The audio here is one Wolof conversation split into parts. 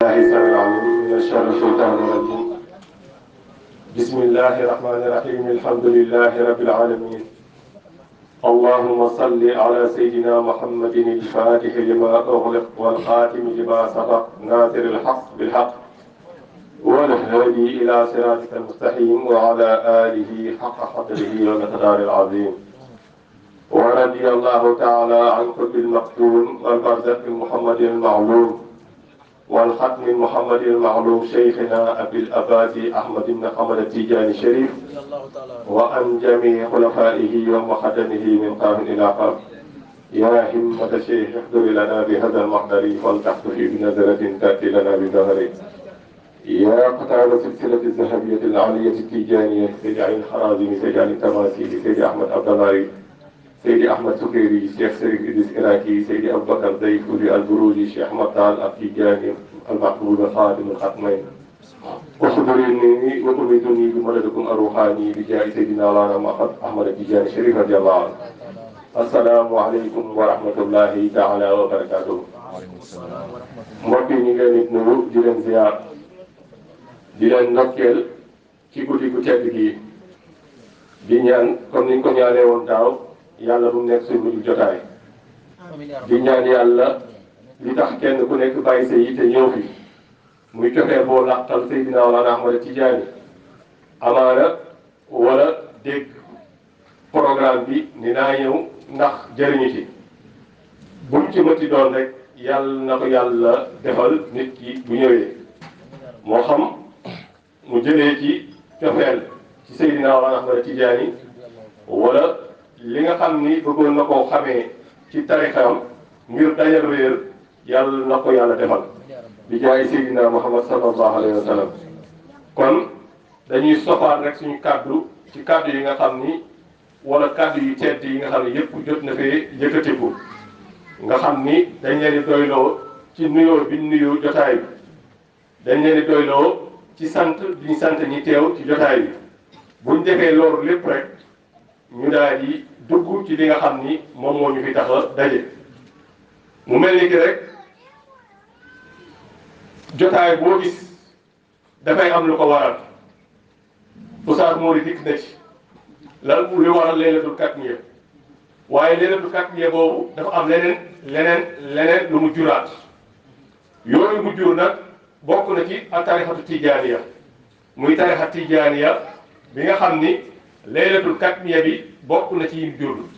بالله السميع العليم من شر الشيطان الرجيم. بسم الله الرحمن الرحيم. الحمد لله رب العالمين. اللهم صل على سيدنا محمد الفاتح لما أغلق والخاتم لما سبق ناصر الحق بالحق والهادي إلى صراطك المستقيم وعلى آله حق قدره ومقداره العظيم. ورضي الله تعالى عن قطب المكتوم والبرزخ محمد المعلوم والختم محمد المعلوم شيخنا أبي الأباس أحمد بن حمد التيجاني الشريف وعن جميع خلفائه ومخدمه من قرن إلى قرن. يا همة الشيخ احضر لنا بهذا المحضر فلتحتفي بنظرة تأتي لنا بظهره. يا قطار سلسلة الذهبية العالية التيجانية سيدي عين الحرازمي سيدي عين التماسيلي سيدي أحمد عبد الله سيدي أحمد سكيري شيخ سريف إدريس إراكي سيدي أبو بكر ضيفوري البروجي شيخ أحمد طال التيجاني المحبوب خاتم الختمين. اخبرني وأمدني بمددكم الروحاني بجاه سيدنا مولانا محمد أحمد التيجاني الشريف رضي الله عنه. السلام عليكم ورحمة الله تعالى وبركاته. mbokk yi ñu ngi leen di nuyu di leen ziar di leen ndokkeel ci guddi gu tedd gi di ñaan comme niñ ko ñaanee woon daaw yàlla bu mu nekk suñu mujj jotaay di ñaan yàlla li tax kenn ku nekk bàyyi sa yitte ñëw fi muy joxee boo laqal Seydina Mawlana Ahmad Tijaani amaana wala dégg programme bi ni naa ñëw ndax jëriñu ci buñ ci mënti doon rek yàlla na ko yàlla defal nit ki bu ñëwee moo xam mu jëlee ci cofeel ci Seydina Mawlana Ahmad Tijaani wala li nga xam ni bëggoon na koo xamee ci tarixam ngir dajal réer yàlla na ko yàlla defal di jaay Seydina Muhammad sallallahu alayhi wa sallam. kon dañuy sofaat rek suñu kàddu ci kàddu yi nga xam ni wala kàddu yu tedd yi nga xam ne yëpp jot na fee yëkkatiku nga xam ni dañ leen di doyloo ci nuyoo bi nuyu jotaay bi dañ leen di doyloo ci sant diñ sant ñi teew ci jotaay bi buñ defee loolu lépp rek ñu daal di dugg ci li nga xam ni moom moo ñu fi tax a daje mu mel ni ki rek jotaay boo gis dafay am lu ko waral Oustaz Mori dikk na ci lan lu waral laylatul katmiya waaye laylatul katmiya boobu dafa am leneen lu mu juraat yooyu mu jur nag bokk na ci ak tarixatu tijaaniya muy tarixa tijaaniya bi nga xam ni laylatul katmiya bi bokk na ci yim jur bu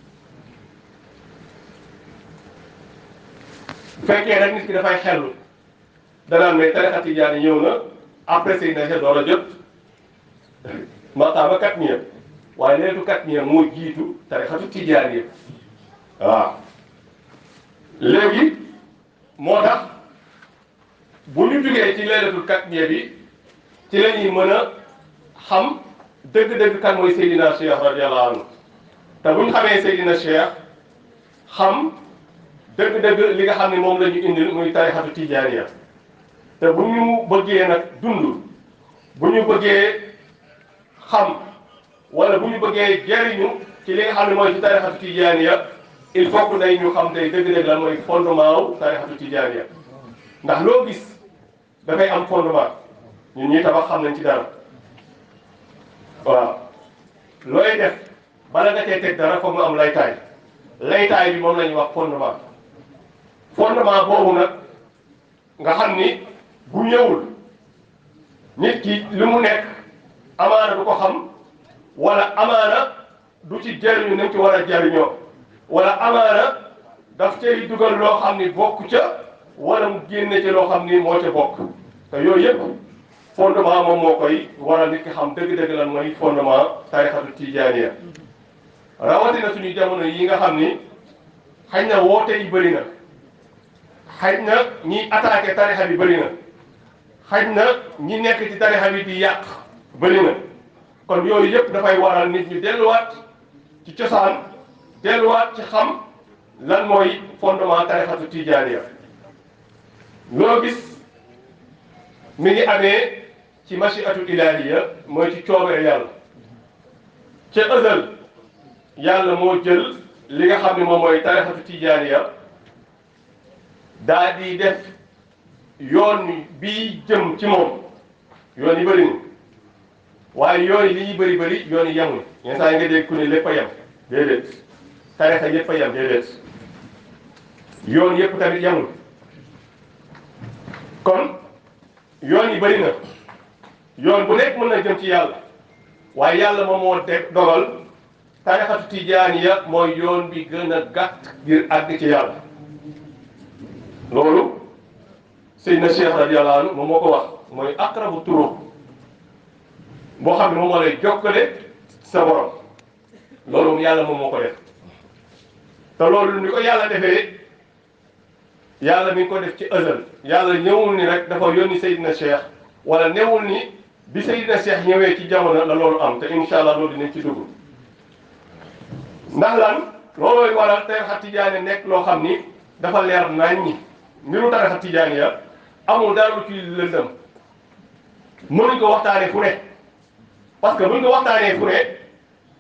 fekkee nag nit ki dafay xellu danaan may tarixa tijaani ñëw na après Seydina Cheikh door a jot maqaama katmiya waaye laylatul katmiya moo jiitu tarixatu tijaaniya waaw léegi moo tax bu ñu jugee ci laylatul katmiya bi ci la ñuy mën a xam dëgg-dëgg kan mooy Seydina Cheikh radiyallahu anhu te bu ñu xamee Seydina Cheikh xam dëgg-dëgg li nga xam ne moom la ñu indil muy tarixatu tijaaniya te bu ñu bëggee nag dund bu ñu bëggee xam wala bu ñu bëggee jariñu ci li nga xam ne mooy ci tarixatu tijaaniya il faut que day ñu xam tey dëgg-dëgg lan mooy fondement wu tarixatu tijaaniya ndax loo gis dafay am fondement ñun ñuy tabax xam nañ ci dara waaw looy def bala nga cee teg dara foog nga am laytaay bi moom la ñuy wax fondement boobu nag nga xam ni bu ñëwul nit ki li mu nekk amaana du ko xam wala amaana du ci jëriñu nañ ci war a jëriñoo wala amaana daf cay dugal loo xam ni bokk ca wala mu génne ci loo xam ni moo ca bokk te yooyu yëpp fondement moom moo koy waral nit ki xam dëgg-dëgg lan mooy fondement tarixatu tijaaniya rawatina suñu jamono yi nga xam ni xëy na woote yi bëri na xëy na ñiy attaqué tarixa bi bëri na xëy na ñi nekk ci tarixa bi di yàq bëri na kon yooyu yëpp dafay waral nit ñu delluwaat ci cosaan delluwaat ci xam lan mooy fondement tarixatu tijaaniya loo gis mi ngi amee ci machiatul ilahiya mooy ci coobare yàlla ca ësal yàlla moo jël li nga xam ne moom mooy tarixatu tijaaniya daa di def yoon bi jëm ci moom yoon yi bëri ni waaye yoon yi li ñuy bëri yoon yi yemuñ yenn saa yi nga dégg ku ne lépp a yem déedéet tarixa yëpp a yem déedéet yoon yëpp tamit yemuñ kon yoon yi bëri na yoon bu nekk mën na jëm ci yàlla waaye yàlla moom moo teg dogal tarixatu tijaaniya mooy yoon bi gën a gàtt ngir àgg ci yàlla loolu Seydina Cheikh radiyallahu anhu moom moo ko wax mooy aqrabu turuq boo xam ne moom moo lay jokkale sa borom loolu moom yàlla moom moo ko def te loolu ni ko yàlla defee yàlla mi ngi ko def ci ëzal yàlla ñëwul ni rek dafa yónni Seydina Cheikh wala newul ni bi Seydina Cheikh ñëwee ci jamono la loolu am te incha allah loolu dinañ ci dugg ndax lan loolooy waral tarixa tijaani nekk loo xam ni dafa leer naññi mbiru tarixa tijaani ya amul dara lu ci lëndëm mënuñ ko waxtaanee fu ne parce que buñ ko waxtaanee fu ne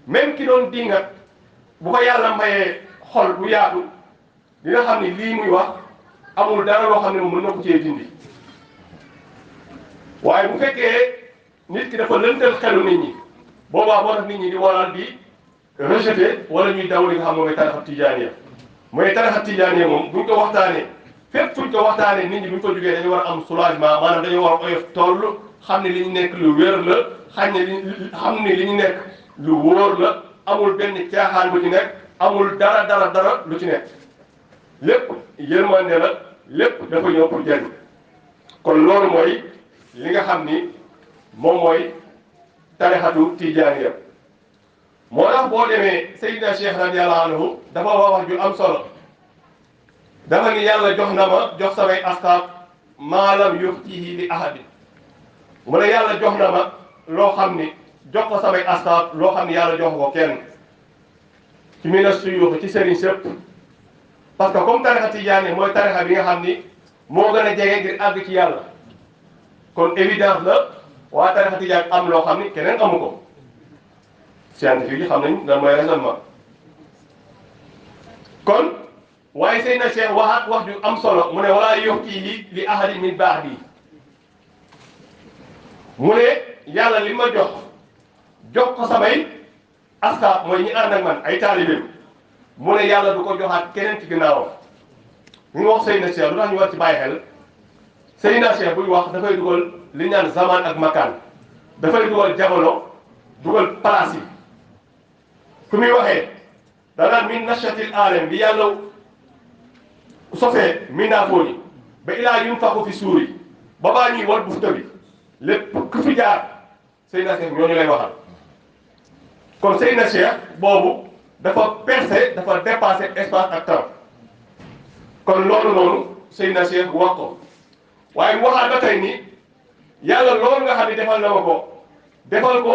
même ki doon dingat bu ko yàlla mayee xol bu yaatu dina xam ni lii muy wax amul dara loo xam ne moom mën na ko cee dindi waaye bu fekkee nit ki dafa lëntal xelu nit ñi boobaa moo tax nit ñi di waral di rejeté wala ñuy daw li nga xam moom mooy tarixa tijaaniya mooy tarixa tijaaniya moom buñ ko waxtaanee fépp fuñ ko waxtaanee nit ñi buñ ko jógee dañu war a am soulagement maanaam dañu war a oyof toll xam ne li ñu nekk lu wér la xam ne li ñu nekk lu wóor la amul benn caaxaan bu ci nekk amul dara lu ci nekk lépp yërmande la lépp dafa ñëw pour jariñ kon loolu mooy li nga xam ni moom mooy tarixatu tijaaniya moo tax boo demee Seydina Cheikh radiyallahu anhu dafa wax ju am solo dafa ni yàlla jox na ma jox samay asxaab maalam yuxtihi li ahadin mu ne yàlla jox na ma loo xam ni jox ko samay asxaab loo xam ni yàlla jox ko kenn ci mina suyuux ci sëriñ sëpp parce que comme tarixa tijaani mooy tarixa bi nga xam ni moo gën a jege ngir àgg ci yàlla kon évidence la waa tarixa tijaani am loo xam ni keneen amu ko scientifique yi xam nañ lan mooy raisonnement kon waaye Seydina Cheikh waxaat wax ju am solo mu ne walaa yuxtihi li ahadin min ba'di mu ne yàlla li ma jox ko samay asxaab mooy ñi ànd ak man ay taalibeem mu ne yàlla du ko joxaat keneen ci ginnaawam ñu wax Seydina Cheikh lu tax ñu war ci bàyyi xel Seydina Cheikh buy wax dafay dugal li ñu naan zaman ak makaan dafay dugal jamono dugal place yi fu muy waxee danaan min nashatil alam bi yàlla sosee mindaafoo ni ba ilaa yunfaxu fi suuri ba baa ñuy wal bufta bi lépp ku fi jaar Seydina Cheikh ñooñu lay waxal kon Seydina Cheikh boobu dafa percé dafa dépassé espace ak temps kon loolu noonu Seydina Cheikh wax ko waaye mu waxaat ba tey ni yàlla loolu nga xam ne defal na ma ko defal ko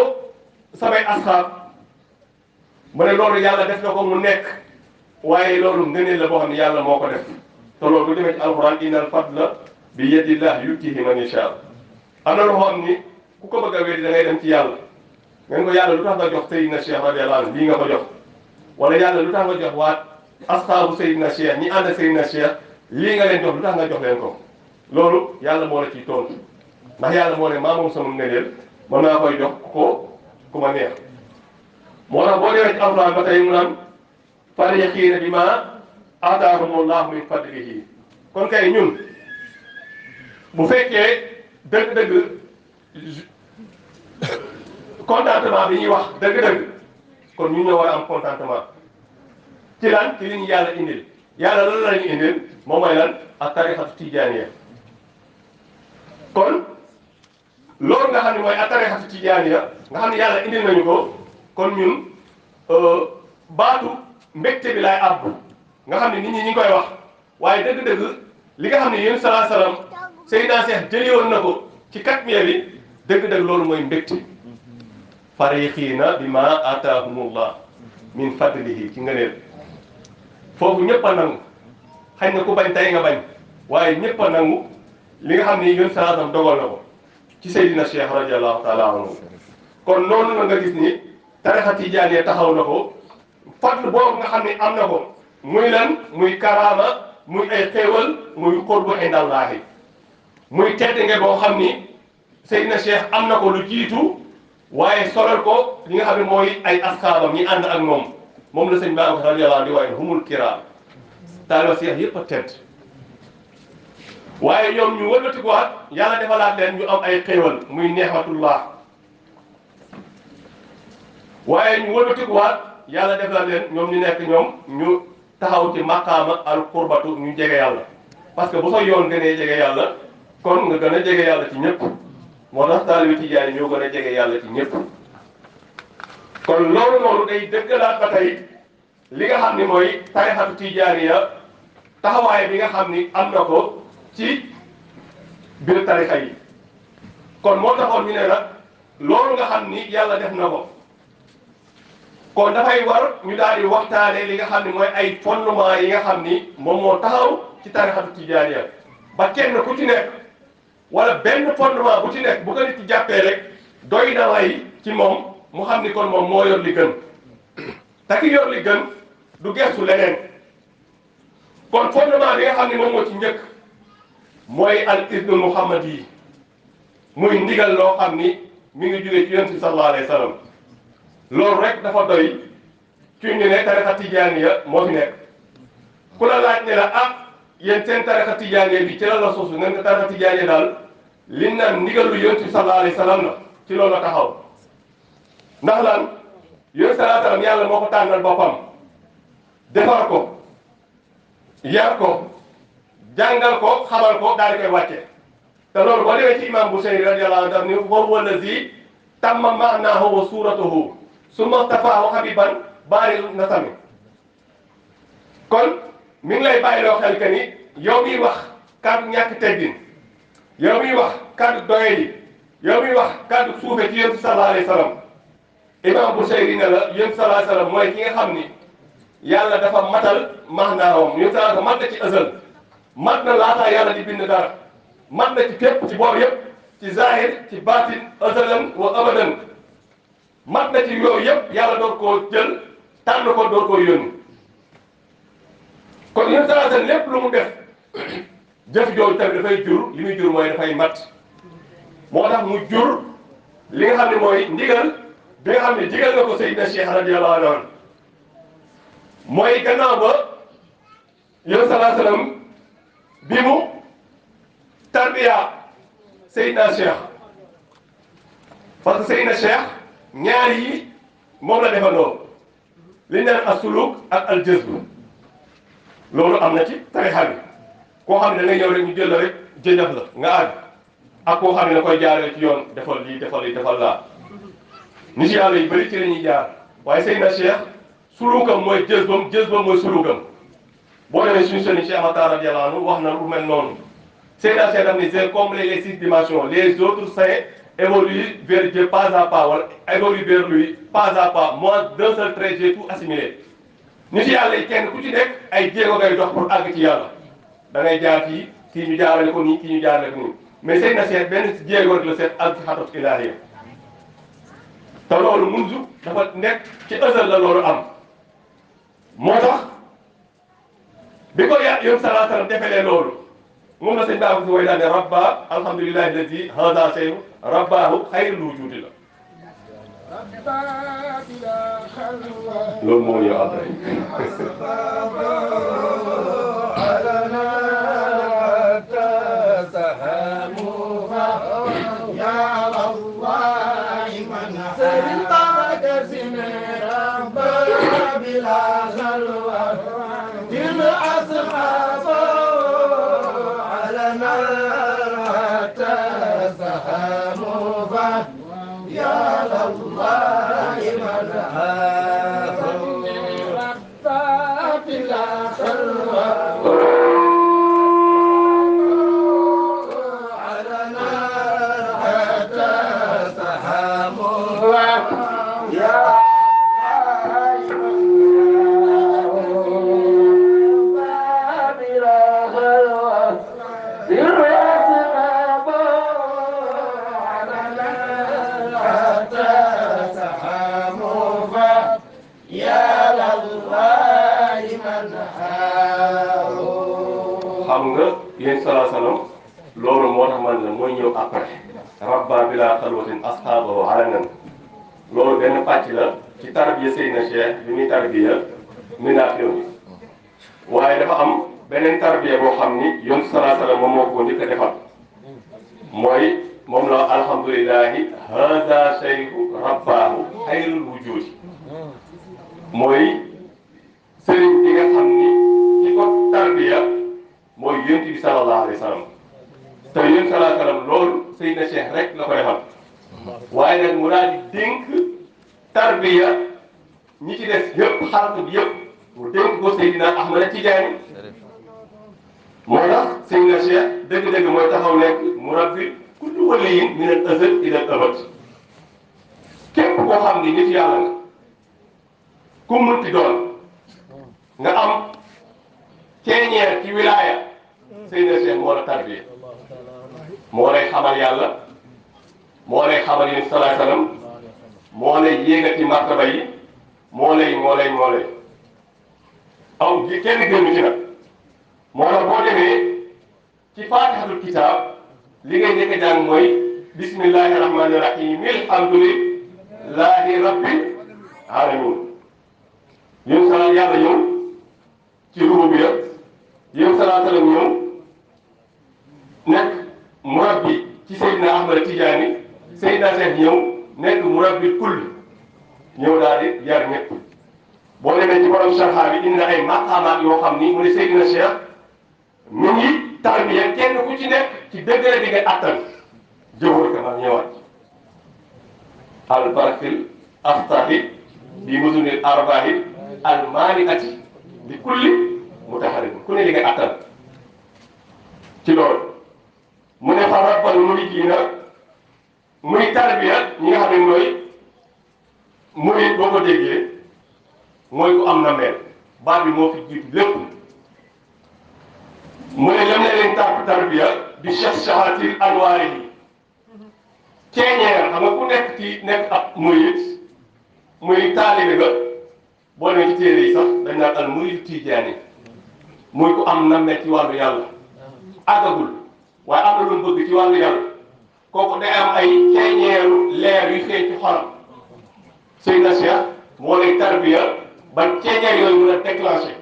samay asxaab mu ne loolu yàlla def na ko mu nekk waaye loolu ngëneel la boo xam ne yàlla moo ko def te loolu bu demee ci alxuraan innal fadla bi yadillah yutihi man yasha am na loo xam ni ku ko bëgg a wér da ngay dem ci yàlla ngeen ko yàlla lu tax nga jox Seydina Cheikh radiyallahu anhu lii nga ko jox wala yàlla lu tax nga jox waat asxaabu Seydina Cheikh ñi ànd ak Seydina Cheikh lii nga leen jox lu tax nga jox leen ko loolu yàlla moo la ciy tontu ndax yàlla moo ne maa moom sama ngëneel mën naa koy jox ko ku ma neex moo tax boo demee ci alxuraan ba tey mu naan farixiina bi ma aataahumullahu min fadlihi kon kay ñun bu fekkee dëgg-dëgg contentement bi ñuy wax dëgg-dëgg kon ñun ñoo war a am contentement ci lan ci li ñu yàlla indil yàlla lan la ñu indil moom mooy lan ak tarixatu tijaaniya kon loolu nga xam ne mooy ak tarixatu tijaaniya nga xam ne yàlla indil nañu ko kon ñun baatu mbégte bi laay àbb nga xam ne nit ñi ñu ngi koy wax waaye dëgg-dëgg li nga xam ne yéen salaa salaam Seydina Cheikh jëli woon na ko ci katmiya bi dëgg-dëgg loolu mooy mbégte farixiina bi ma ataahumullah min fadlihi ci ngëneel foofu ñëpp a nangu xañ na ku bañ tey nga bañ waaye ñëpp a nangu li nga xam ne yéen salaa salaam dogal na ko ci Seydina Cheikh radiyallahu taala anhu kon noonu la nga gis ni tarixa tijaaniya taxaw na ko fadl boobu nga xam ne am na ko muy lan muy karaama muy ay xéewal muy qurbu indallaahi muy tedd nga boo xam ni Seydina Cheikh am na ko lu jiitu waaye solal ko li nga xam ne mooy ay asxaabam ñi ànd ak moom moom la sëñ Babacar radiyallahu anhu di waaye humul kiraam taaliba Cheikh yëpp a tedd waaye ñoom ñu wëlbatikuwaat yàlla defalaat leen ñu am ay xéewal muy neexmatullah waaye ñu wëlbatikuwaat yàlla defalaat leen ñoom ñu nekk ñoom ñu taxaw ci maqaama al qurbatu ñu jege yàlla parce que bu sa yoon gënee jege yàlla kon nga gën a jege yàlla ci ñëpp moo tax taalibe tijaan ñoo gën a jege yàlla ci ñëpp kon loolu noonu day dëggalaat ba tey li nga xam ni mooy tarixatu tijaaniya taxawaay bi nga xam ni am na ko ci biir tarixa yi kon moo taxoon ñu ne nag loolu nga xam ni yàlla def na ko kon dafay war ñu daal di waxtaane li nga xam ni mooy ay fondement yi nga xam ni moom moo taxaw ci tarixatu tijaaniya ba kenn ku ci nekk wala benn fondement bu ci nekk bu ko nit ci jàppee rek doy na lay ci moom mu xam ni kon moom moo yor li gën te ki yor li gën du gestu leneen kon fondement bi nga xam ni moom moo ci njëkk mooy al isnul muhammad yi muy ndigal loo xam ni mi ngi jóge ci yonent bi sallallahu alayhi wa sallam loolu rek dafa doy ci ñu ne tarixa tijaaniya moo fi nekk ku la laaj ne la ah yéen seen tarixa tijaaniya bi ci la la sosu ngeen ko tarixa tijaaniya daal li naan ndigal lu yonent bi sallallahu alayhi wa sallam la ci loolu la taxaw ndax lan yonent sallallahu alayhi wa sallam yàlla moo ko tànnal boppam defar ko yar ko jàngal ko xamal ko daal di koy wàcce te loolu boo demee ci imam Busayri radiyallahu anhu daf ni huwa allazi tamma ma'nahu wa suratuhu summa tafaahu habiban baari nasami kon mi ngi lay bàyyiloo xel que ni yow miy wax kàddu ñàkk teggin yow miy wax kàddu doyadi yow miy wax kàddu suufe ci yonent sallallahu alayhi wa sallam imam Busayri ne la yonent sallallahu alayhi wa sallam mooy ki nga xam ni yàlla dafa matal maanaawam yonent sallallahu mat na ci ësal mat na laataa yàlla di bind dara mat na ci képp ci boor yëpp ci zahir ci baatin ësalan wa abadan mat na ci yooyu yëpp yàlla door koo jël tànn ko door koo yónni kon yonent sallallahu alayhi wa sallam lépp lu mu def jëf jooju tamit dafay jur li muy jur mooy dafay mat moo tax mu jur li nga xam ne mooy ndigal bi nga xam ne digal nga ko Seydina Cheikh radiyallahu anhu mooy gannaaw ba yonent sallallahu alayhi wa sallam bi mu tarbiya Seydina Cheikh parce que Seydina Cheikh ñaar yi moom la defandoo li ñu naan as-suluk ak al-jazb loolu am na ci tarixa bi koo xam ne da ngay ñëw rek ñu jël la rek jëjëf la nga àgg ak koo xam ne da koy jaaree ci yoon defal lii defal lii defal laa nit yàlla yu bëri ci la ñuy jaar waaye Seydina Cheikh sulukam mooy jazbam mooy sulukam boo demee suñu sëriñ Cheikh Matar radiyallahu anhu wax na lu mel noonu Seydina Cheikh daf ni j'ai comblé les 6 dimensions les autres saints évoluent vers Dieu pas à pas wala évoluent vers lui pas à pas moi d'un seul trait j'ai tout assimilé nit yàlla yi kenn ku ci nekk ay jéego ngay dox pour àgg ci yàlla da ngay jaar fii kii ñu jaarale ko nii kii ñu jaarale ko nii mais Seydina Cheikh benn jéego rek la seet àgg ci xatat ilaahiya te loolu munzu dafa nekk ci ësal la loolu am moo tax bi ko yonent sallallahu alayhi wa sallam defelee loolu moom la sëñ Ba si way daal ne rabba alhamdulillahi alladi hada shay'u rabbaahu xayrul wujudi la loolu moo ñëw après moo tax man la mooy ñëw après rabba bila xalwatin asxaabahu alanan loolu benn pàcc la ci tarbiya Seydina Cheikh bi muy tarbiya minaafiyoon yi waaye dafa am beneen tarbiya boo xam ni yoon salaa salaam moom moo ko njëkk a defal mooy moom la alhamdulillahi hada cheikhu rabbaahu xayrul wujudi mooy sëriñ bi nga xam ni ki ko tarbiya mooy yonent bi sallallahu alayhi wa sallam te yonent sallallahu alayhi wa sallam loolu Seydina Cheikh rek la ko defal waaye nag mu daal di dénk tarbiya ñi ci des yëpp xaratu bi yëpp mu dénk ko Seydina Ahmad Tijaani moo tax Seydina Cheikh dëgg-dëgg mooy taxaw nekk murabbi kulli waliyin min al azal ila al abad képp koo xam ni nit yàlla nga ku mënti doon nga am ceeñeer ci wilaaya Seydina Cheikh moo la tarbiya moo lay xamal yàlla moo lay xamal yéen sallallahu alayhi wasallam moo lay yéegati martaba yi moo lay aw kenn génn ci nag moo tax boo demee ci faatihatul kitaab li ngay njëkk a jàng mooy bismillahi rahmani rahim alhamdulillahi rabbil alamin yéen salaat yàlla ñëw ci rububiyya yéen salaat la ñëw nekk murabbi ci Seydina Ahmad Tijaani Seydina Cheikh ñëw nekk murabbi kulli ñëw daal di yar ñëpp boo demee ci borom sarxa bi indi na ay maqaamaat yoo xam ni mu ne Seydina Cheikh mu ngi tarbiya kenn ku ci nekk ci degré bi nga attan jëwër ka ma ñëwaat al barakil aftahi bi muzunil arbahi al maaniati li kulli mutaharrik ku ne li nga attan ci loolu mu ne fa rabbal muridiina muy tarbiya ñi nga xam ne mooy murid boo ko déggee mooy ku am na mel baat bi moo fi jiitu lépp mu ne lam ne leen tarbiya bi shahshahatil anwaari yi ceeñeer xam nga ku nekk ci nekk ab murid muy taalibe ba boo demee ci téere yi sax dañ naan al murid tijaani muy ku am na mel ci wàllu yàlla àggagul waaye am na lu mu bëgg ci wàllu yàlla kooku day am ay ceeñeeru leer yu feeñ ci xolam Seydina Cheikh moo lay tarbiya ba ceeñeer yooyu mën a déclenché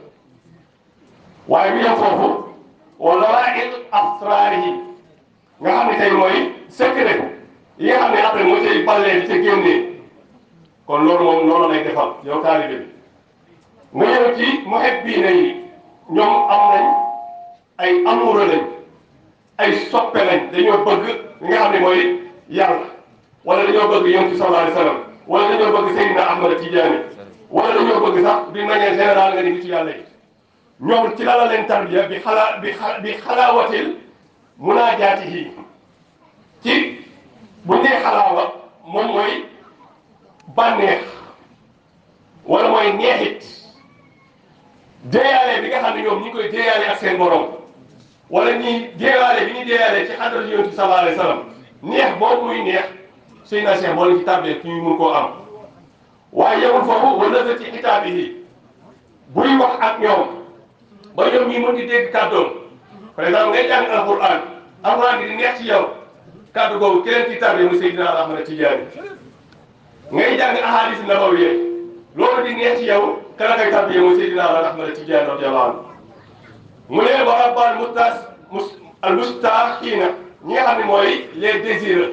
waaye bi dem foofu wala waa il asraar yi nga xam ne tey mooy secret yi nga xam ne après moo cay ballee di ca génnee kon loolu moom noonu lay defal yow taalibe bi nga ñëw ci muhibbiina yi ñoom am nañ ay amoureux lañ ay soppe lañ dañoo bëgg li nga xam ne mooy yàlla wala dañoo bëgg yonent bi sallallahu alayhi wa sallam wala dañoo bëgg Seydina Ahmad Tijaani wala dañoo bëgg sax d'une manière générale nga ni ci yàlla yi ñoom ci la leen tarbiya bi xalaawatil munaajaatihi ci bu nee xalaawa moom mooy bànneex wala mooy neexit déeyaale bi nga xam ne ñoom ñi koy déeyaale ak seen borom wala ñi déeyaale bi ñuy déeyaale ci xadara yonent bi sallallahu alayhi wa sallam neex boobu muy neex Seydina Cheikh moo leen ci tarbiya ci ñu mun koo am waaye yemul foofu wala sa ci xitaabihi buy wax ak ñoom ba ñoom ñi mën di dégg kàddoom par exemple ngay jàng alxuraan bi di neex ci yow kàddu googu keneen ci tarbiya mu Seydina Ahmad Tijaani ngay jàng ahadis nabawiyya loolu di neex ci yow kala kay tarbiya mu Seydina Ahmad Tijaani radiyallahu anhu mu ne wa rabbal al mustaaxiina ñi nga xam ne mooy les désireux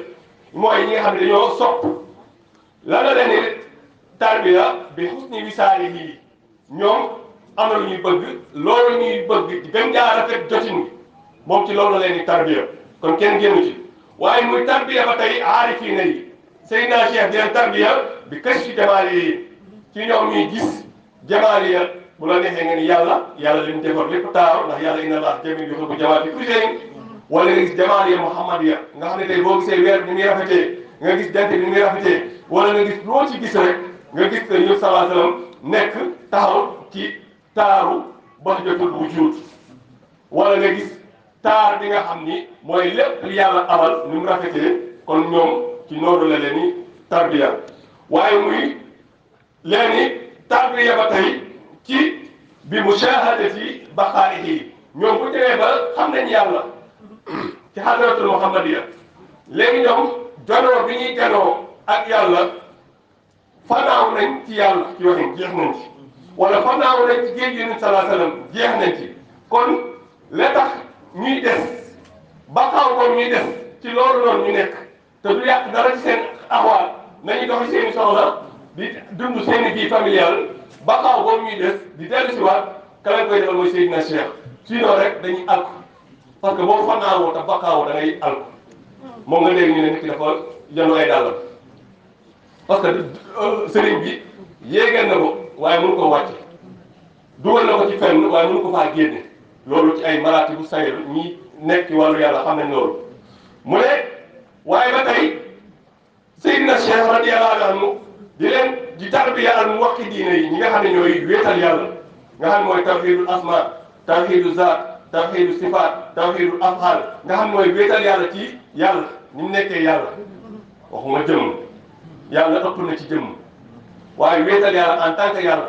mooy ñi nga xam ne dañoo sopp la la leen tarbiya bi husni wisaalihi ñoom am na lu ñuy bëgg loolu ñuy bëgg gën jaa rafet jotin moom ci loolu la leen di tarbiya kon kenn génnu ci waaye muy tarbiya ba tey aarifiina yi Seydina Cheikh di leen tarbiya bi kashfi jamaali yi ci ñoom ñuy gis jamaali ya bu la neexee nga ni yàlla li mu defar lépp taaru ndax yàlla inna allah jamiil yuhibbu jamaal fi kulli shay'in wala nga gis jamaali ya muhammadiya nga xam ne tey boo gisee weer bi ni muy rafetee nga gis jant bi ni muy rafetee wala nga gis loo ci gis rek nga gis ne ñu sallallahu alayhi wasallam nekk taxaw ci taaru bahjatul wujud wala nga gis taar bi nga xam ni mooy lépp li yàlla amal ni mu rafetee kon ñoom ci noonu la leen ni tarbiya waaye muy leen ni tarbiya ba tey ci bi mushahadati baqaa'ihi ñoom bu demee ba xam nañ yàlla ci hadratul muhammadiya léegi ñoom janoo bi ñuy janoo ak yàlla fanaaw nañ ci yàlla ci waxin jeex nañ ci wala fanaaw nañ ci géej yonent sallallahu alayhi wasallam jeex nañ ci kon la tax ñuy des baqaaw boobu ñuy des ci loolu noonu ñu nekk te du yàq dara ci seen axwaal nañu doxi seen i soxla di dund seen i vie familiale baqaaw boobu ñuy des di dellu si waat ka leen koy defal mooy Seydina Cheikh sinon rek dañuy alku parce que boo fanaawoo te baqaawoo da ngay alku moom nga dégg ñu ne nit ki dafa yanu ay dàllam parce que sëriñ bi yéegeel na ko waaye mënu ko wàcce dugal na ko ci fenn waaye mënu ko faa génne loolu ci ay maraati bu sayr ñi nekk ci wàllu yàlla xam nañ loolu mu ne waaye ba tey Seydina Cheikh radiyallahu anhu di leen di tarbiya al muwaqqidiina yi ñi nga xam ne ñooy wéetal yàlla nga xam ne mooy tawhidul asma tawhidul zaat tawhidul sifaat tawhidul af'al nga xam ne mooy wéetal yàlla ci yàlla ni mu nekkee yàlla waxuma jëmm yàlla ëpp na ci jëmm waaye wéetal yàlla en tant que yàlla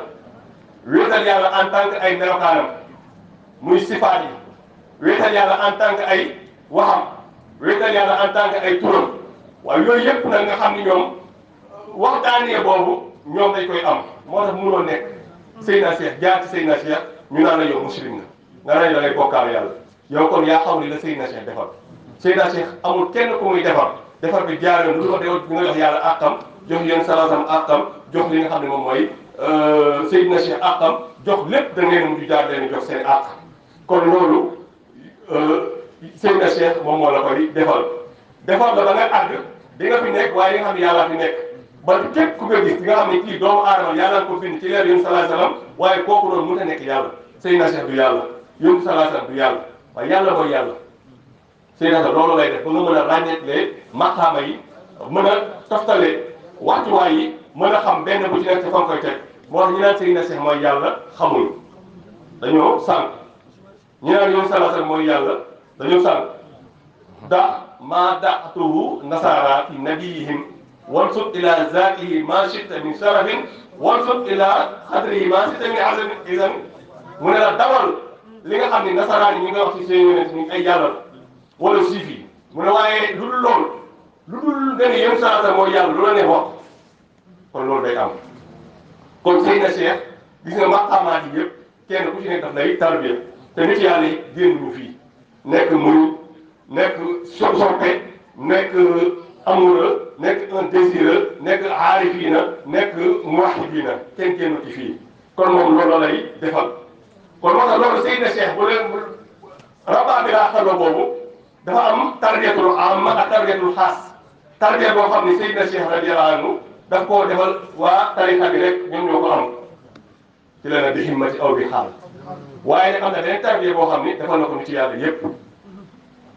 wéetal yàlla en tant que ay melokaanam muy sifaat yi wéetal yàlla en tant que ay waxam wéetal yàlla en tant que ay turam waaye yooyu yëpp nag nga xam ni ñoom waxtaanee boobu ñoom dañ koy am moo tax mënoo nekk Seydina Cheikh jaar ci Seydina Cheikh ñu naan la yow muslim nga naan la ngay bokkaal yàlla yow kon yaa xaw ni la Seydina Cheikh defar Seydina Cheikh amul kenn ku muy defar bi jaar yoon lu ko def nga jox yàlla àqam jox yéen salaasam àqam jox li nga xam ne moom mooy Seydina Cheikh àqam jox lépp da ngeen mujj jaar leen jox seen àq kon loolu Seydina Cheikh moom moo la koy defal la ba nga àgg di nga fi nekk waaye di nga xam ne yàlla fi nekk ba képp ku nga gis di nga xam ne kii doomu aadama yàlla ko bind ci leer yéen salaa salaam waaye kooku noonu mënut a nekk yàlla Seydina Cheikh du yàlla yéen salaa salaam du yàlla waaye yàlla mooy yàlla Seydina Cheikh loolu lay def ba nga mën a ràññeeklee maqaama yi mën a toftale waxtuwaay yi mën a xam benn bu ci nekk te fa nga koy teg moo tax ñu naan Seydina Cheikh mooy yàlla xamuñu dañoo sànq ñu naan yoon sallallahu mooy yàlla dañoo sànq da maa da'tuhu nasaara fi nabiyihim wansub ila zaatihi ma shi'ta min sharafin wansub ila xadrihi ma shi'ta min azamin idan mu ne la dawal li nga xam ne nasaraan yi ñu ngi wax ci seen yonent ni ay yàlla wala siif yi mu ne waaye lu dul loolu lu dul nga ne yoon sallallahu mooy yàlla lu la neex wax kon loolu day am kon Seydina Cheikh gis nga maqaamaat yi yëpp kenn ku ci nekk daf lay tarbiya te nit yàlla yi génn ñu fii nekk muñ nekk soppe nekk amoureux nekk un désireux nekk aarifiina nekk muwahhidiina kenn ci fii kon moom loolu lay defal kon moo tax loolu Seydina Cheikh bu leen rabaa bi laa xalwa boobu dafa am tarbiyatul amma ak tarbiyatul xaas tarbiya boo xam ne Seydina Cheikh radiyallahu anhu daf koo defal waa tarixa bi rek ñoom ñoo ko am ci la na bi himmati aw bi xaal waaye nag am na beneen tarbiya boo xam ni defal na ko nit ci yàlla yépp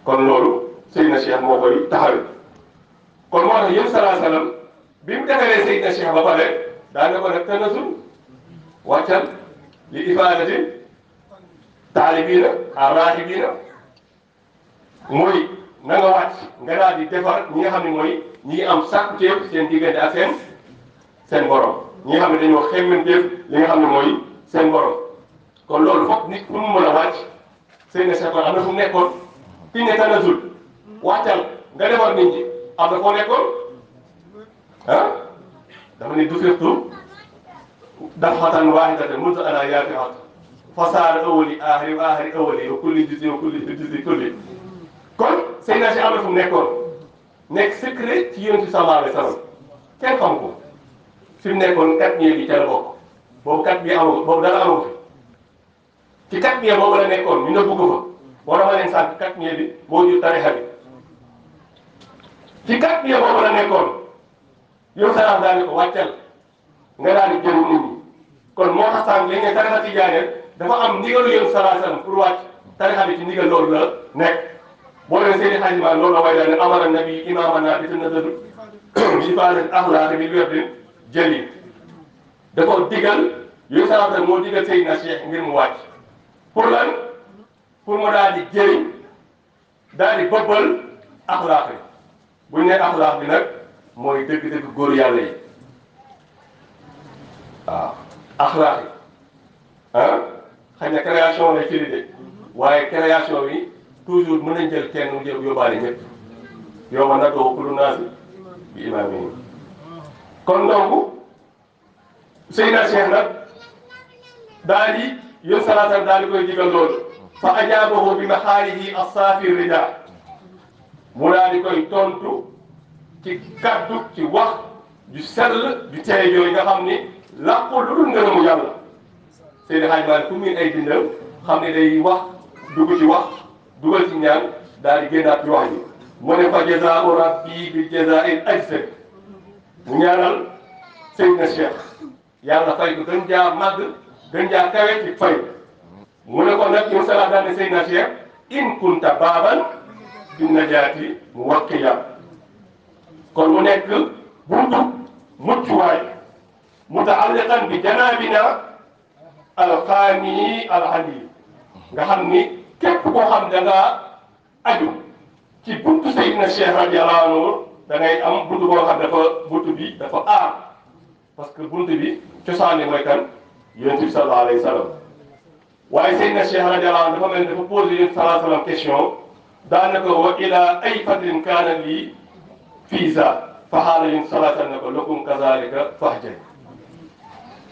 kon loolu Seydina Cheikh moo koy taxawee kon moo tax yéen salaa salaam bi mu defalee Seydina Cheikh ba pare daa ne ko nag tanasul wàccal li ifaadati taalibiina arraahibiina mooy na nga wàcc nga daal di defar ñi nga xam ne mooy ñi am sàkkuteef seen diggante ak seen borom ñi nga xam ne dañoo xemmanteef li nga xam ne mooy seen borom kon loolu foog nit fu mu mën a wàcc Seydina Cheikh kon am na fu mu nekkoon fi ne tanasul wàccal nga defar nit ñi am na foo nekkoon ah dafa ne du firtu dafatan waahidatan mundu ana yaafihat fasaara awali aaxiri wa aaxiri awali wa kulli juzi wa kulli juzi kulli kon Seydina Cheikh am na fu mu nekkoon nekk secret ci Yonent bi sallallahu alayhi wa sallam kenn xam ko fi mu nekkoon kat ñee bi ca la bokk boobu kat bi amagu boobu dara amagu fi ci kat ñee boobu la nekkoon ñu nëbbu ko fa boo dama leen sànq kat ñee bi moo jur tarixa bi ci kat ñee boobu la nekkoon yow salaam daal di ko wàccal nga daal di jëriñ nit ñi kon moo tax sànq li nga tarixa tijaane dafa am ndigalu Yonent sallallahu alayhi wa sallam pour wàcc tarixa bi ci ndigal loolu la nekk boo leen seeni xajma loolu la way daal ne amara nabi imamana bi tanazzalu bi faadati axlaaqi bi werdin jëli da ko digal Yonent sallallahu alayhi wa sallam moo digal Seydina Cheikh ngir mu wàcc pour lan pour mu daal di jëriñ daal di bëbbal axlaaq yi bu ñu nee axlaaq bi nag mooy dëgg-dëgg góor yàlla yi waaw axlaaq yi ah xëy na création lay firi de waaye création bi toujours mën nañ jël kenn mu jël yóbbaale ñëpp yow ma nadoo kullu naasi bi imaamihim kon donc Seydina Cheikh nag daal di yón salaatam daal di koy digal loolu fa ajaabahu bi maxaalihi as-saafi rida mu daal di koy tontu ci kaddu ci wax ju sell ju tey yooyu nga xam ni làqul lu dul ngërëmu yàlla Seydi Hadji Malick ku miin ay bindam xam ne day wax dugg ci wax dugal ci ñaan daal di génnaat ci wax ji mu ne fa jazaa'u rabbi bi jazaa'il ajzal mu ñaanal Seydina Cheikh yàlla fay ko gën jaa màgg gën jaa kawe ci fay mu ne ko nag yow salaat daal ne Seydina Cheikh in kunta baaban bi najaati muwaqqiya kon mu nekk buntu muccuwaay mutaalliqan bi janaabina alqaani alali nga xam ni képp koo xam da ngaa aju ci buntu Seydina Cheikh radiyallahu anhu da ngay am buntu boo xam buntu bi dafa aar parce que buntu bi cosaan li mooy kan Yonent bi sallallahu alayhi wa sallam waaye Seydina Cheikh radiyallahu anhu dafa mel ni dafa posé Yonent sallallahu alayhi wa sallam question daanaka wa ila ay fadlin kaana lii fiisa fa xaala Yonent sallallahu alayhi wa sallam ne ko lakum kazalika fahjaj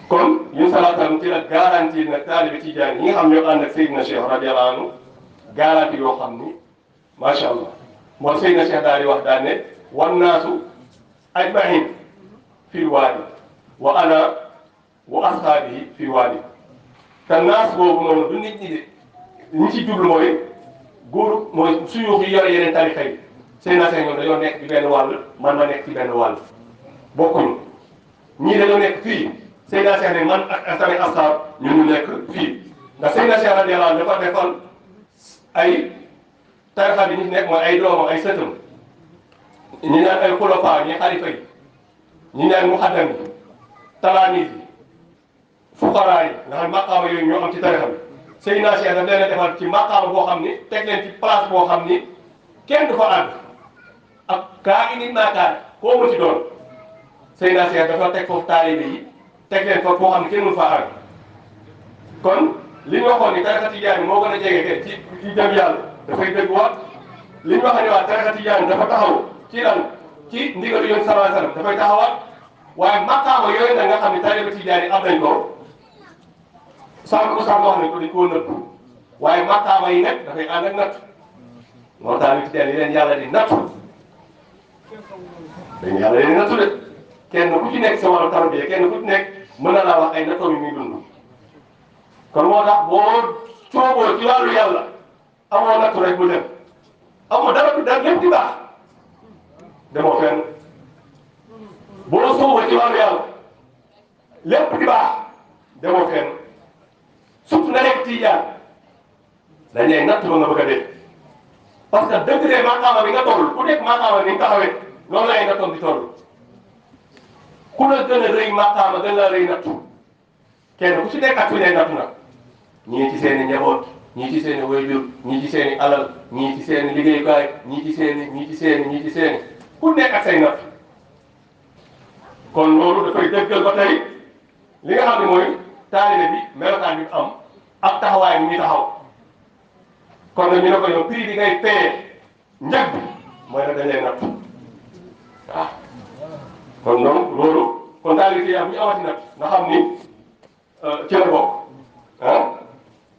kon Yonent sallallahu alayhi wa sallam ci la garantie nag taalibe Tijaan yi nga xam ñoo ànd ak Seydina Cheikh radiyallahu anhu garantie yoo xam ni macha allah moo Seydina Cheikh daal di wax daal ne wan naasu ajmahin fil waadi wa ana wa ashaabihi fil waadi te naas boobu noonu du nit ñi de ñi ci jublu mooy góor mooy suyuux yi yore yeneen tarixa yi Seydina Cheikh ñoom dañoo nekk ci benn wàll man ma nekk ci benn wàll bokkuñu ñii dañoo nekk fii Seydina Cheikh ne man ak samay ashaab ñu nekk fii ndax Seydina Cheikh radiyallahu anhu dafa defal ay tarixa bi ñi nekk mooy ay doomam ay sëtam ñi naan ay xulafaa ñi xalifa yi ñi naan muxaddam yi talaamiis yi fuqaraa yi nga xam maqaama yooyu ñoo am ci tarixa bi Seydina Cheikh daf leen a defal ci maqaama boo xam ni teg leen ci place boo xam ni kenn du fa àgg ak kaa indi naakaar koo mu ci doon Seydina Cheikh dafa teg foofu taalibe yi teg leen foofu boo xam ne kenn mënu fa àgg kon li ñu waxoon ni tarixa Tijaan moo gën a jege ci jëm yàlla dafay dëgg wax li ñu wax ne waa tarixa Tijaan dafa taxaw ci lan ci ndigalu Yonent sallallahu alayhi wasallam dafay taxawaat waaye maqaama yooyu nag nga xam ne taalibe Tijaan yi am nañ ko sànq sànq wax nañ ko dañ koo nëbb waaye maqaama yi nag dafay ànd ak natt moo taalibe Tijaan yi leen yàlla di nattu dañu yàlla leen di nattu de kenn ku ci nekk sa wàllu tarbiya kenn ku ci nekk mën na laa wax ay nattoom yi muy dund kon moo tax boo cooboo ci wàllu yàlla amoo nattu rek bu dem amoo dara du lépp di baax demoo fenn boo sooboo ci wàllu yàlla lépp di baax demoo fenn surtout nga nekk Tijaan dañ lay natt ba nga bëgg a dee parce que degré maqaama bi nga toll ku nekk maqaama ni nga taxawee noonu la ay nattoom di toll ku la gën a rëy maqaama gën la rëy nattu kenn ku ci nekk ak fi lay nattu nag ñii ci seen i njaboot ñii ci seen i waajur ñii ci seen i alal ñii ci seen i liggéeyukaay ñii ci seen i ku nekk ak say natt kon loolu dafay dëggal ba tey li nga xam ne mooy taalibe bi melokaan bi am ak taxawaay bi muy taxaw kon nag ñu ne ko yow prix bi ngay paye njëg bi mooy nag dañ lay natt waaw kon donc loolu kon taalibe yi bu ñu amati nag nga xam ni ci la bokk ah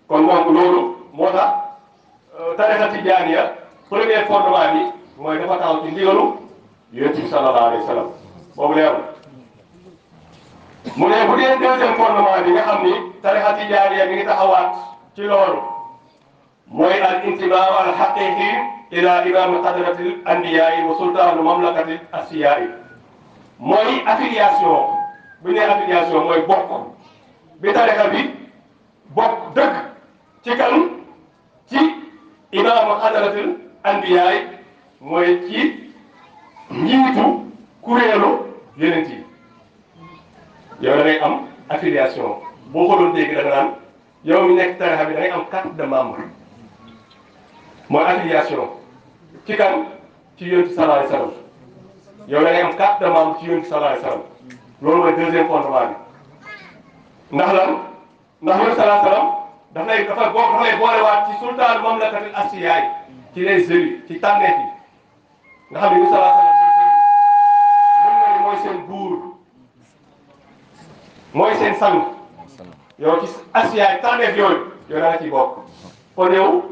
kon donc loolu moo tax tarixa Tijaaniya premier fondement bi mooy dafa taxaw ci ndigalu Yonent bi sallallahu alayhi wa sallam boobu leer na mu ne bu dee deuxième fondement bi nga xam ni tarixa Tijaaniya mi ngi taxawaat ci loolu mooy al intimaa al haqiqi ila imam hadratil anbiya'i wa sultaanu mamlakati asfiya'i mooy affiliation bu ñu nee affiliation mooy bokk bi tarixa bi bokk dëgg ci kan ci imam hadratil anbiya'i mooy ci njiitu kuréelu yonent yi yow da ngay am affiliation boo ko doon dégg da nga naan yow mi nekk tarixa bi da ngay am carte de membre mooy affiliation ci kan ci Yonent sallallahu alayhi wasallam yow da ngay am carte de membre ci Yonent sallallahu alayhi wasallam loolu mooy deuxième fondement bi ndax lan ndax Yonent sallallahu alayhi wasallam daf lay boolewaat ci sultaan mamlakatil asfiyaay ci les élus ci tànneef yi nga xam ne yu salaa salaam mën nga ni mooy seen buur mooy seen sang yow ci asiyaay tànneef yooyu yow da nga ciy bokk kon yow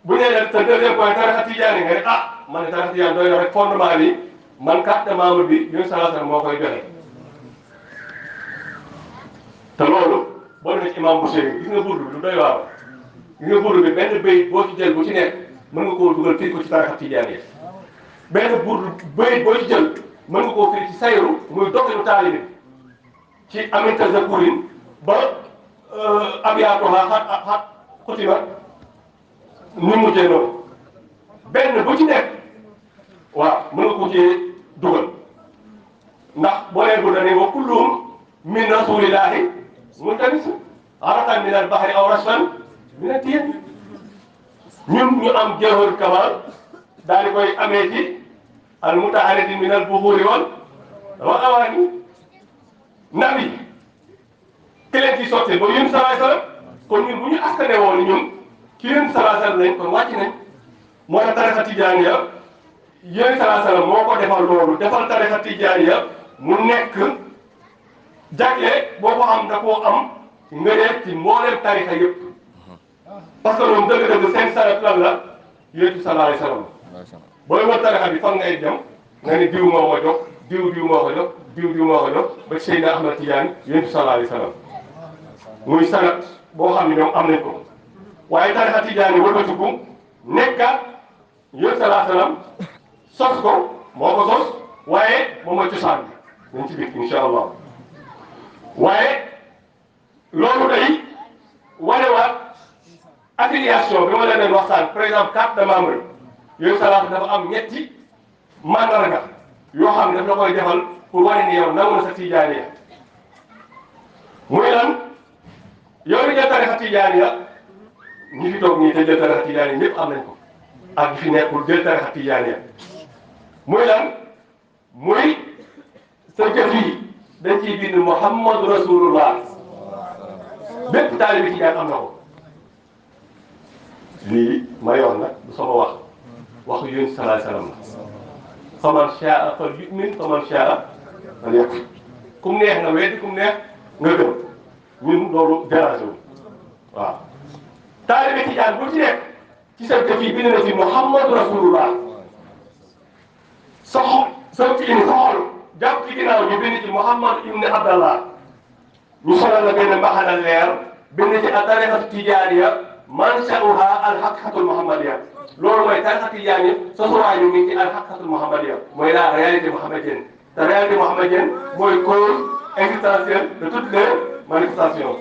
bu ñu nee sa deuxième point tarixa tijaani nga ne ah man tarixa tijaani doy na rek fondement bi man carte de membre bi yu salaa salaam moo koy joxe te loolu boo demee ci imam Bouchayri gis nga burdu bi lu doy waar gis nga burdu bi benn béyit boo ci jël bu ci nekk mën nga koo dugal firi ko ci tarixa tijaani benn burdu béyit boo ci jël mën nga koo firi ci sayru muy doxinu taalibi ci aminta zakurin ba abiyaatuha xat xutima ni mujjee noonu benn bu ci nekk waaw mën nga ko ci dugal ndax boo leen burda ne wa kulluhum min rasulillahi multamis araqan min al bahri aw rashfan min al tiyam ñun ñu am jawhar kamal daal di koy amee ci al mutaharridin min al buhuri wal awaani nabi ki leen ci sotti ba yéen salaay salaam kon ñun bu ñu askane woon ñun ki yéen salaay salaam lañ kon wàcc nañ moo tax tarixa tijaaniya yéen salaay salaam moo ko defal loolu defal tarixa tijaaniya mu nekk jagle boo ko am da koo am nga def ci mboolem tarixa yëpp parce que ñoom dëgg-dëgg seen sarat lan la yéen salaay salaam booy wër tarixa bi fan ngay dem nga ni diw moo ko jox diw moo ko jox diw moo ko jox ba Seydina Ahmad Tijaani yéen salaay salaam muy sanat boo xam ne ñoom am nañ ko waaye tarixa tijaani wëlbatiku nekkaat yéen salaa salaam sos ko moo ko sos waaye moom mooy cosaan bi nañ ci biir incha allah waaye loolu day wanewaat affiliation bi ma leen leen waxtaan par exemple carte de membre yéen salaa dafa am ñetti mandarga yoo xam ne daf la koy defal pour wane ni yow nangu na sa tijaaniya muy lan yow li jël tarixa tijaaniya ñi fi toog ñii te jël tarixa tijaaniya ñëpp am nañ ko ak ñi fi nekkul jël tarixa tijaaniya muy lan muy sa jëf yi dañ ciy bind Muhammadu Rasulullah bépp taalibi tijaan am na ko lii ma yoon nag du sama waxu yéen salaay salaam la faman shaa fal yu'min faman shaa fal yakfur kum neex nga weddi kum neex nga gëm ñun loolu dérangé wu waaw taalibe tijaan bu ci nekk ci sa kër yi bind na ci Muhammadu Rasulullah sa xol sa kii sa xol jàpp ci ginnaaw ñu bind ci Muhammad ibn Abdallah ñu solal la benn mbaxana leer bind ci tariqatu tijaaniya mansha'uha al-haqiqatul muhammadiyya loolu mooy tariqa tijaaniya sosuwaay ñu ngi ci al-haqiqatul muhammadiyya mooy la réalité muhammadienne te réalité muhammadienne mooy cause existentielle de toutes les manifestations.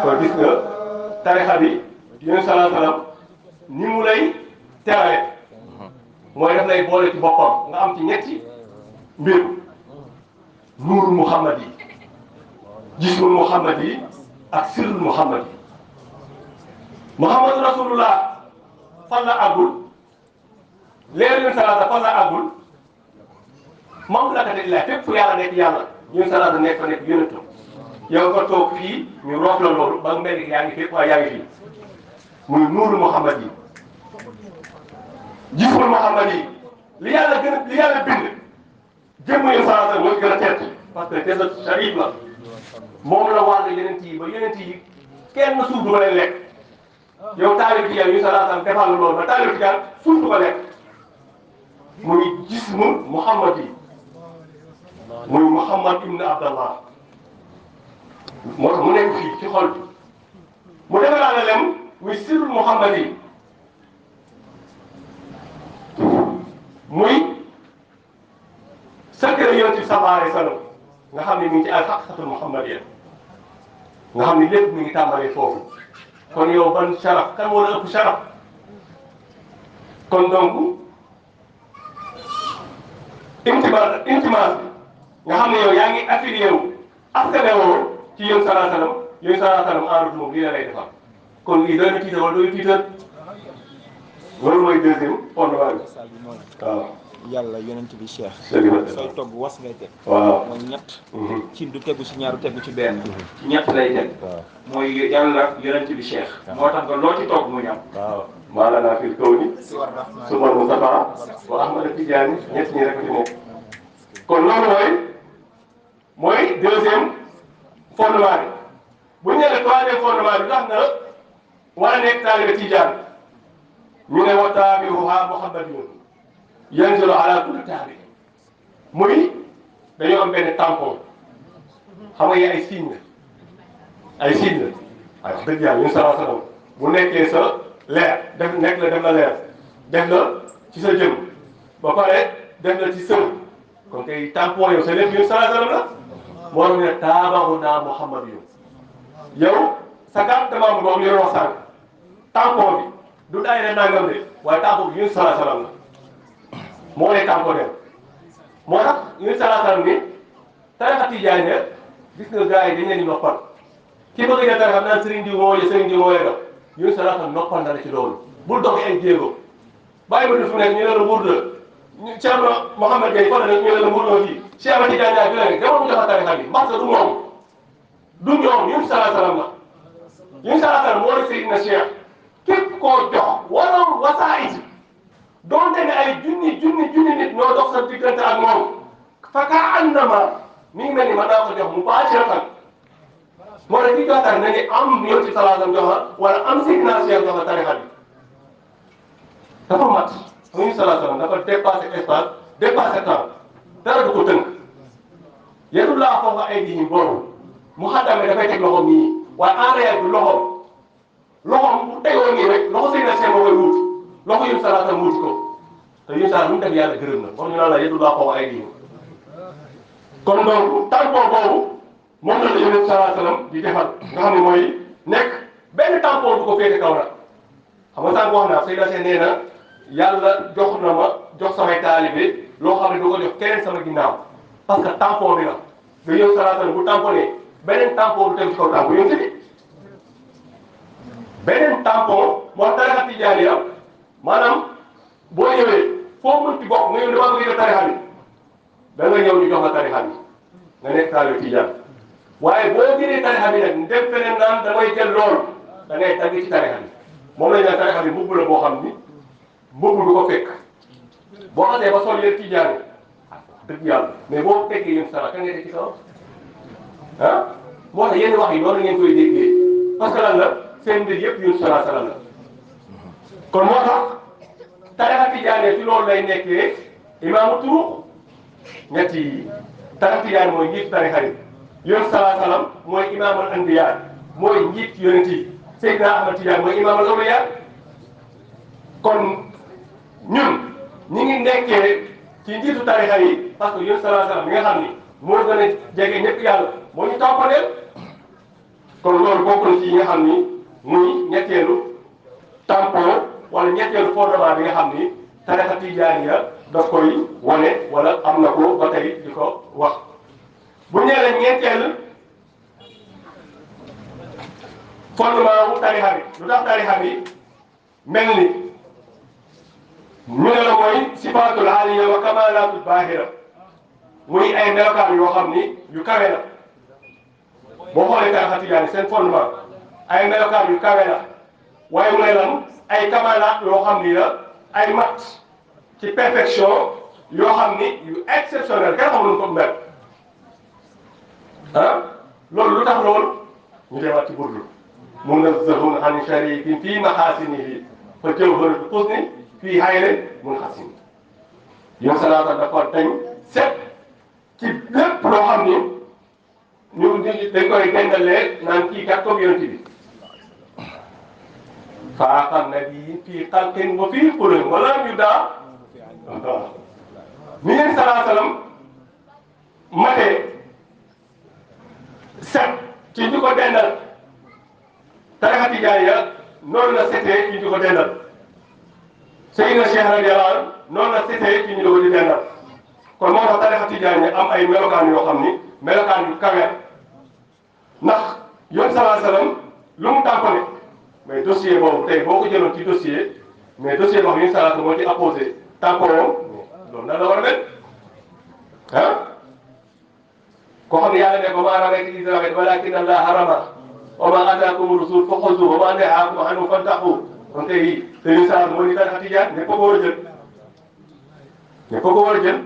kon gis nga tarixa bi yéen salaa salaam ni mu lay terale mooy daf lay boole ci boppam nga am ci ñetti mbir nuurul muhammad yi jismul muhammad yi ak sirrul muhammad yi muhammadu rasulullah fan la àggul leer yéen salaata fan la àggul moom la ka de la fépp fu yàlla nekk yàlla yéen salaata nekk fa nekk yónentam yow nga toog fii ñu roof la loolu ba mel ni yaa ngi fépp waaye yaa ngi fii muy nuuru Muhammad yi jismul Muhammad yi li yàlla bind jëmm yéen salaata mooy gën a tedd parce que te sharif la moom la wàll yeneen yi ba yeneen yi kenn suuf du ma leen lekk yow taalib bi yow yu salaatam defal loolu ba taalib bi fultu ko lekk muy jismu Muhammad yi muy Muhammad ibn Abdallah moo tax mu nekk fii ci xol bi mu defalaale leen muy sirrul Muhammad yi muy secret yonent bi sallallahu alayhi wa sallam nga xam ne mi ngi ci al-haqiqatul muhammadiyya nga xam ne lépp mi ngi tàmbalee foofu kon yow ban sharaf kan moo la ëpp sharaf kon donc intimaas bi nga xam ne yow yaa ngi affilié wu askane woo ci yéen salaa salaam yéen salaa salaam en route moom lii la lay defal kon lii doy na tiital wala doy tiital loolu mooy deuxième fondement bi waaw. yàlla yonent bi cheikh sooy togg was ngay teg waaw mooy ñett cin du tegu ci ñaar du tegu ci benn ci ñett lay teg mooy yàlla yonent bi cheikh moo tax nga loo ci togg mu ñam waaw maalana fil kawni sumar Mustafa wa Ahmad Tidiane ñett ñi rek fi nekk kon loolu mooy deuxième fondement bi bu ñu nee troisième fondement bi tax na war a nekk taalibe Tidiane ñu ne wa taabi'uha Muhammadun yanzilu ala kulli taabi muy dañoo am benn tampon xam nga ay signe la ay signe la waaye wax dëgg yàlla ñun salaa salaam bu nekkee sa leer def nekk la def na leer def na ci sa jëm ba pare def na ci sën kon kay tampon yow sa lépp ñun salaa salaam la moo tax ne taabaxunaa Muhammad yow sa carte de membre boobu ñu wax sànq tampon bi du daay ne nangam de waaye tampon bi ñun salaa salaam la moo lay tamponné moo tax ñun salaa salaam ni tarixa Tijaani gis nga gars yi dañ leen di noppal ki bëgg a tarixa naan sëriñ diw moo sëriñ diw moo lay dox ñun salaa salaam noppal na la ci loolu bul doxee ay jéego bàyyi ma du fu nekk ñu ne la mbuur la ñu Thierno Mouhamed Gueye fan la ñu ne la mbuur la fii Cheikh Ahmed Tidiane Ndiaye fi la nekk dama mu jox tarixa bi parce que du ñoom ñun salaa salaam la ñun salaa salaam moo la Seydina Cheikh képp koo jox waroon wasaayit donte ne ay junni nit ñoo dox sa diggante ak moom fa ka annama mi ngi mel ni mën naa ko jox mu baashiratan moo tax ki jox na ni am yow ci salaatam jox la wala am Seydina Cheikh jox la tarixa bi dafa mat xam nga salaatam dafa dépassé espace dépassé temps dara du ko tënk yéen laa foofa ay ji boobu mu xaddame dafay teg loxoom nii waaye en réalité loxoom bu tegoon nii rek loxo Seydina Cheikh moo koy wut loxo yëpp salaatam wuti ko te yéen saa lu mu def yàlla gërëm na wax ñu naan la yéen laa foofa ay ji kon donc tampon boobu moom la yonent sallallahu alayhi wasallam di defal nga xam ne mooy nekk benn tampon du ko féete kaw nag xam nga sànq wax naa Seydina Cheikh nee na yàlla jox na ma jox samay taalibe loo xam ne du ko jox keneen sama ginnaaw parce que tampon bi la nga yonent sallallahu alayhi wasallam bu tamponné beneen tampon du tegu ci kaw tampon yonent bi beneen tampon moo tarixa Tijaaniya maanaam boo ñëwee foo mënti bokk nga ñëw damaa bëgg a tarixa bi da nga ñëw ñu jox la tarixa bi nga nekk taalibe Tijaan waaye boo jëlee tarixa bi nag dem feneen naan da ngay jël loolu da ngay dagg ci tarixa bi moom lañ naan tarixa bi mbubb la boo xam ni mbubb du ko fekk boo xasee ba sol yéen Tijaan dëgg yàlla mais boo fekkee yéen sara kan ngay teg ci kaw ah moo tax yenn wax yi noonu ngeen koy déggee parce que lan la seen mbir yëpp yéen sara sara la kon moo tax tarixa Tijaan ci loolu lay nekkee imaamu turux ñett yi tarixa Tijaan mooy njiit tarixa yi yoon salaa salaam mooy imaamul anbiya mooy njiit yonent yi Seydina Ahmad Tijaan mooy imaamul awliya kon ñun ñi ngi nekkee ci njiitu tarixa yi parce que yoon salaa salaam bi nga xam ni moo gën a jege ñëpp yàlla moo ñu tàmpaneel kon loolu bokk na ci yi nga xam ni muy ñetteelu tampon wala ñetteelu fondement bi nga xam ni tarixa Tijaaniya daf koy wane wala am na ko ba tey di ko wax bu ñëwee ñeenteel fondement wu tarixa bi lu tax tarixa bi mel ni ñu ne la mooy sifaatul aaliya wa kamaalaatul baahira muy ay melokaan yoo xam ni yu kawe la boo xoolee tarixa Tijaani seen fondement ay melokaan yu kawe la waaye mu ne lan ay kamaalaat yoo xam ni la ay mat ci perfection yoo xam ni yu exceptionnel kenn xamul ko mel ah loolu lu tax loolu ñu demaat ci burdu munazzahun an sharikin fii maxaasinihi fa jawharatul husni fii hayrin munxasin yow salaata dafa dañ set ci lépp loo xam ni ñu dañ koy dendalee naan kii kat comme yonent bi faaqa nabi fii xalqin wa fii xuluqin wala ñu daa ni ngeen salaa salaam matee set ci ñu ko dendal tarixa tijaaniya noonu la setee ci ñu ko dendal Seydina Cheikh radiyallahu anhu noonu la setee ci ñu ko di dendal kon moo tax tarixa tijaaniya am ay melokaan yoo xam ni melokaan yu kawe ndax yoon salaa salaam lu mu tàmpane mais dossier boobu tey boo ko jëloon ci dossier mais dossier boo xam ne salaa moo ci apposé tàmpoom loolu nan la war a mel ah koo xam ne yàlla ne ko maa ramayta iz ramayta walaakinna Allaaha harama wa maa ataakumu rasul fa xuzuuhu wa maa nahaakum anhu fantaqu kon tey Sëriñ Saar moo ni tarixa tijaan ñëpp a ko war a jël ñëpp a ko war a jël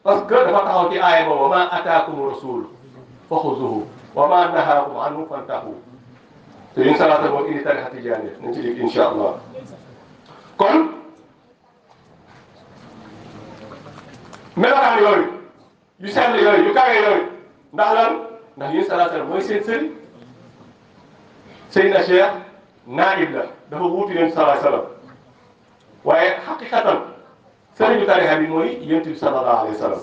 parce que dafa taxaw ci aaya boobu wa maa ataakumu rasul fa xuzuuhu wa maa nahaakum anhu fantaqu Sëriñ Saar moo indi tarixa tijaan yi nañ ci dégg incha allah kon melokaan yooyu yu sell yooyu yu kawe yooyu ndax lan ndax yéen salaa salaam mooy seen sëriñ Seydina Cheikh naib la dafa wuutu yéen salaa salaam waaye xaqiqatan sëriñu tarixa bi mooy yonent bi sallallahu alayhi wa sallam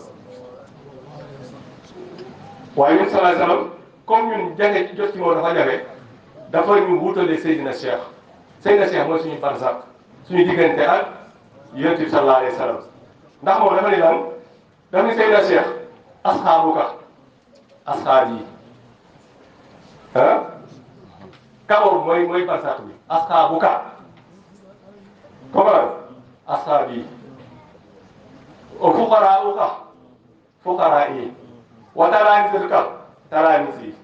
waaye yéen salaa salaam comme ñun jafe jot ci moom dafa jafe dafa ñu wuutalee Seydina Cheikh Seydina Cheikh mooy suñu barzak suñu diggante ak yonent bi sallallahu alayhi wa sallam ndax moom dafa ne lan dafa ne Seydina Cheikh asxaabuka asxaab yi ah kaw mooy barzak bi asxaabuka comment asxaab yi o fuqaraauka fuqaraa yi wa talaamisatuka talaamis yi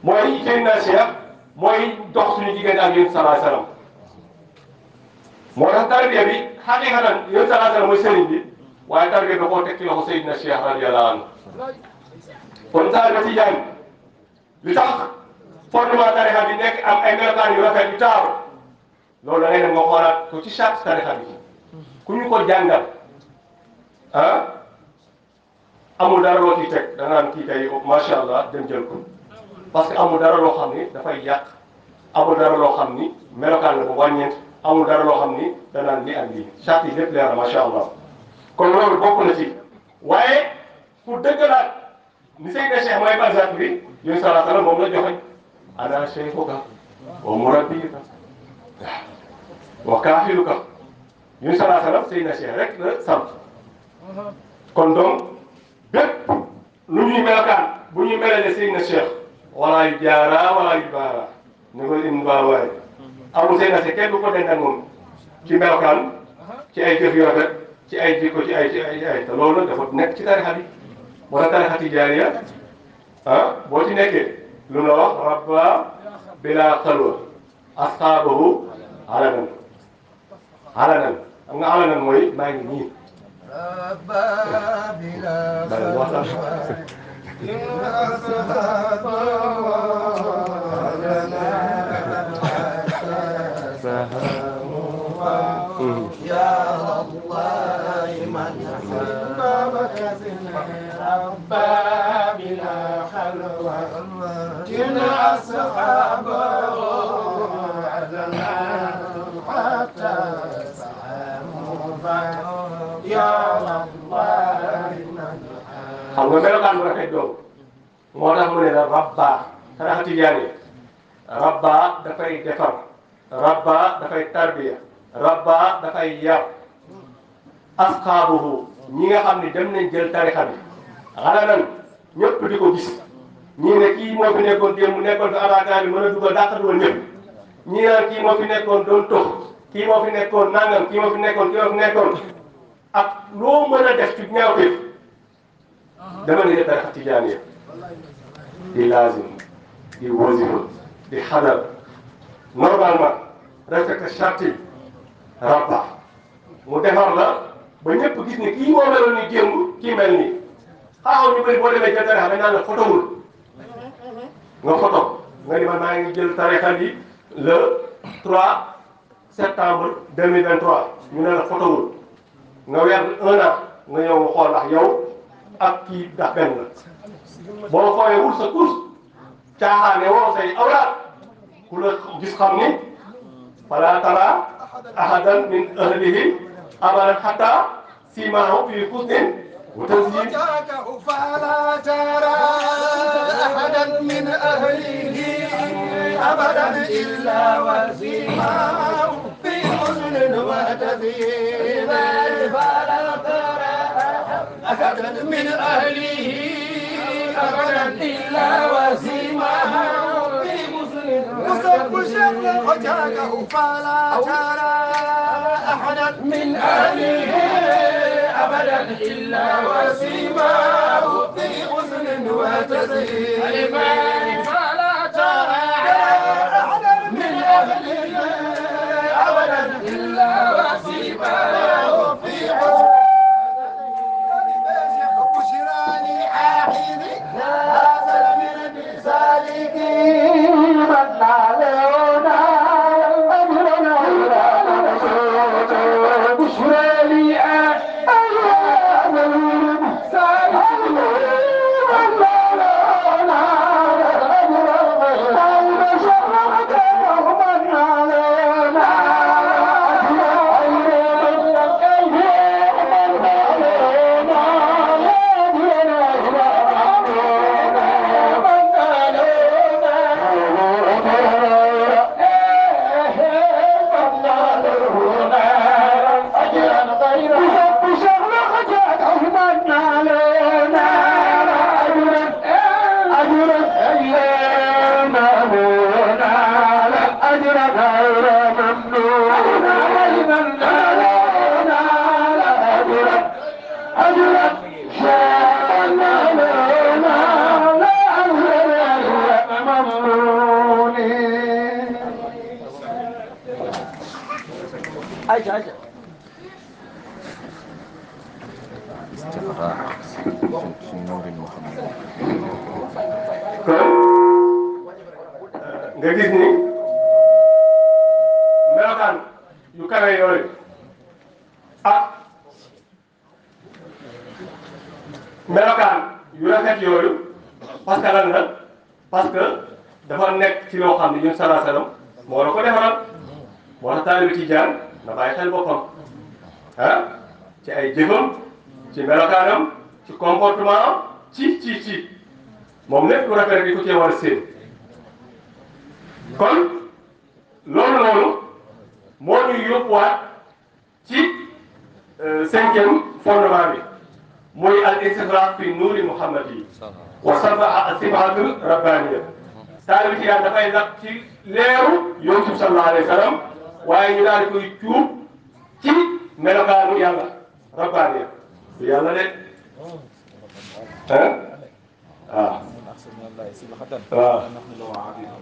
mooy Seydina Cheikh mooy dox suñu diggante ak yéen sallallahu alayhi wa sallam moo tax tarbiya bi xaqiqatan yéen sallallahu alayhi wa sallam mooy sëriñ bi waaye tarbiya bi koo teg ci loxo Seydina Cheikh radiyallahu anhu kon taalibe Tijaan li tax fondement tarixa bi nekk am ay melokaan yu rafet yu taaru loolu da ngay dem nga xoolaat ko ci chaque tarixa bi ku ñu ko jàngal ah amul dara loo ciy teg da naan kii kay macha allah dem jël ko parce que amul dara loo xam ni dafay yàq amul dara loo xam ni melokaan la ko wàññeent amul dara loo xam ni danaan lii ak lii chaque yi lépp leer na macha allah kon loolu bokk na ci waaye pour dëggalaat ni Seydina Cheikh mooy barzak bi yooyu salaa salaam moom la joxoñ ana cheikhuka wa murabbiyuka wa kaafiluka yooyu salaa salaam Seydina Cheikh rek la sant kon donc bépp lu ñuy melokaan bu ñuy melalee Seydina Cheikh wala yu jaara wala yu baara ni ko im baawaay amul Seydina Cheikh kenn du ko dend ak moom ci melokaan ci ay jëf yu rafet ci ay jikko ci ay te loolu nag dafa nekk ci tarixa bi moo tax tarixa tijaaniya ah boo ci nekkee lu la wax rabba bila xalwa asxaabahu alanan xam nga alanan mooy maa ngi nii rabba bila xalwa يا الله من بابك ربا بلا خلوة جنا أصحابه عدنا حتى ساموا يا الله من xam nga melokaan bu rafet doomu moo tax mu ne la rabba tarixa tijaani rabba dafay defar rabba dafay tarbiya rabba dafay yar asxaabuhu ñi nga xam ne dem nañ jël tarixa bi xalanan ñëpp di ko gis ñii ne kii moo fi nekkoon démb mu nekkoon fi abaakaar bi mën a dugal dàq dugal ñëpp ñii naan kii moo fi nekkoon doon tox kii moo fi nekkoon nangam kii moo fi nekkoon ak loo mën a def ci ñaawteef dama ne tarixa tijaaniya di laazim di wasifa di xadar normalement respecté charte yi rabba mu defar la ba ñëpp gis ni kii moo meloon ni démb kii mel nii xaaxaw ñu bëri boo demee jël tarixa dañ naan la fotowul nga foto nga ni man maa ngi jël tarixa bi le 3 septembre 2023 ñu ne la fotowul nga weer 1 an nga ñëw nga xool ndax yow ak kii ndax benn la boo xoolee wul sa course caaxaane woo say awraat ku la gis xam ni fala tara ahadan min ahlihi abadan hatta simaahu fi husnin wa tazyin فلا ترى أحدا من أهله أبدا إلا وسيماه في حزن وتذيب فلا ترى أحدا من أهله أبدا إلا وسيماه في حزن وتذيب وجاءه فلا ترى أحدا من أهله أبدا إلا وسيماه في حزن وتزيين فلا ترى أحدا من أهله أبدا إلا وسيماه في حزن بشراني حاحذي هذا من بسالكي من علينا بشراني nga gis ni melokaan yu kawe yooyu ak melokaan yu rafet yooyu parce que lan la parce que dafa nekk ci loo xam ne ñun sallallahu alayhi wasallam moo la ko defaral moo tax taalibe Tijaan na bàyyi xel boppam ah ci ay jëfam ci melokaanam ci comportement am ci moom lépp lu rafet di ko cee war a séen kon loolu noonu moo ñuy yóbbuwaat ci 5e fondement bi muy al istighraq fi nuuri Muhammad yi wa sifatul rabbaniya taalibe Tijaan dafay nag ci leeru Yonent bi sallallahu alayhi wa sallam waaye ñu daal di koy cuub ci melokaanu yàlla rabbaniya du yàlla de ah waaw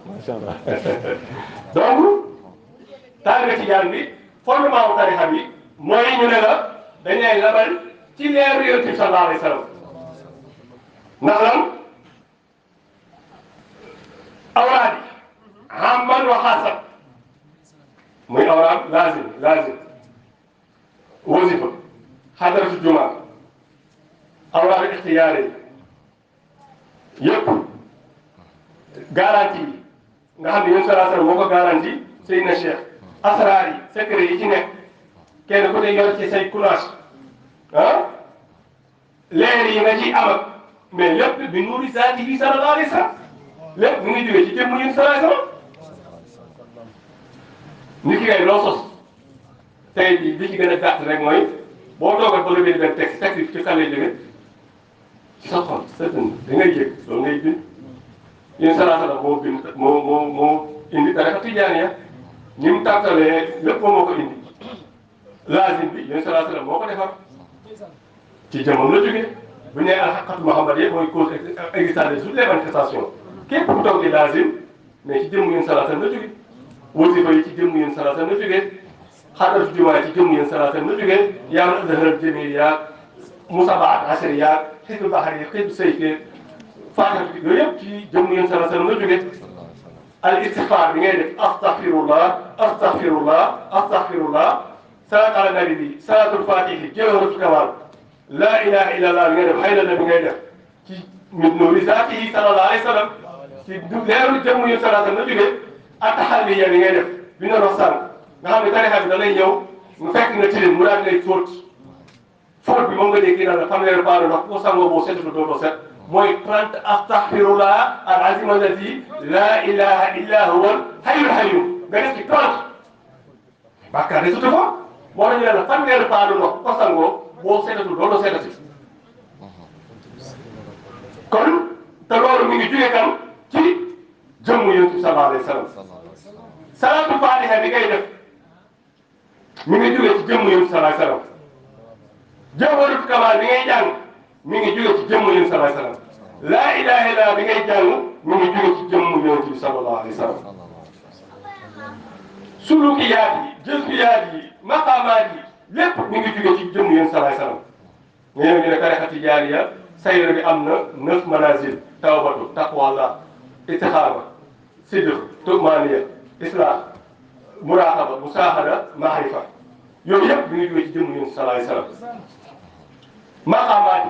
macha allah donc taalibe Tijaan bi fondement wu tarixa bi mooy ñu ne la dañ lay labal ci leeru Yonent bi sallallahu alayhi wa sallam ndax lan awraad yi amman wa xaasat muy awraad laazim wasifa xadaratu jumaa awraad ixtiyaare yi yëpp garantie yi nga xam ne yéen sallallahu alayhi wasallam moo ko garantie Seydina Cheikh asraar yi secret yi ci nekk kenn ku ne yor ci say coulange ah leer yi nga ci am ak mais lépp bi nuuri zaatihi sallallahu alayhi wasallam lépp mu ngi jógee ci jëmm yéen sallallahu alayhi wasallam nit ki kay loo sos tey jii li ci gën a gàtt rek mooy boo toogal ba lébee benn texte bi ci kan lay jógee ci sa xol sa dënn da ngay yëg loolu ngay bind yéen sallallahu alayhi wasallam moo bind moo indi tariqa tijaaniya ni mu tàggalee lépp moo ko indi laazim bi yéen sallallahu alayhi wasallam moo ko defar ci jëmmam la jógee bu ñu nee alxaqatu muhammadiyya mooy cause existence de toutes les manifestations képp ku toog di laazim mais ci jëmm yéen sallallahu alayhi wasallam la jógee wasifa yi ci jëmm yéen sallallahu alayhi wasallam la jógee xadaratu jumaa ci jëmm yéen sallallahu alayhi wasallam la jógee yaa ma azharal jamil yaa musabaat asar yaa xisbu baxar yi xisbu sayf faatati yooyu yëpp ci jëmm yéen sallallahu alayhi wasallam la jógee al istighfar bi ngay def astaghfirullah astaghfirullah astaghfirullah salaat ala nabi bi salaatul fatihi jawharatul kamal la ilaha illallah bi ngay def xayla bi ngay def ci min nuuri zaatihi sallallahu alayhi wa sallam ci leeru jëmm yu salaata na jógee ataxalliya bi ngay def bi nga doon sànq nga xam ne tarixa bi da lay ñëw mu fekk nga tilim mu daal lay fóot bi moom nga dégg naan la fanweeri paanu ndox boo sangoo boo seetlu dootoo set mooy 30 astaghfirullah al azim alladi la ilaha illa huwa al hayyul hayyum nga def ci 30 bàkkaar de sutu fa moo tax ñu ne la fanweeri paanu ndox ko sangoo boo seetlu dootoo setati kon te loolu mi ngi jógee kan ci jëmm yonent bi sallallahu alayhi wa sallam salaatu faatiha bi ngay def mi ngi jógee ci jëmm yonent bi sallallahu alayhi wa sallam jawharatul kamal bi ngay jàng mi ngi jóge ci jëmm yonent sallallahu alayhi wa sallam laa ilaha illa bi ngay jàng mi ngi jóge ci jëmm yonent bi sallallahu alayhi wa sallam sulukiyaat yi jëzbiyaat yi maqaamaat yi lépp mi ngi jóge ci jëmm yonent sallallahu alayhi wa sallam nga ñëw ñu ne tariqa tijaaniya sayr bi am na 9 manazil tawbatu taqwallah istixaama sidq tumaniya islam muraqaba musahada maarifa yooyu yëpp mi ngi jóge ci jëmm yonent sallallahu alayhi wa sallam maqaamaat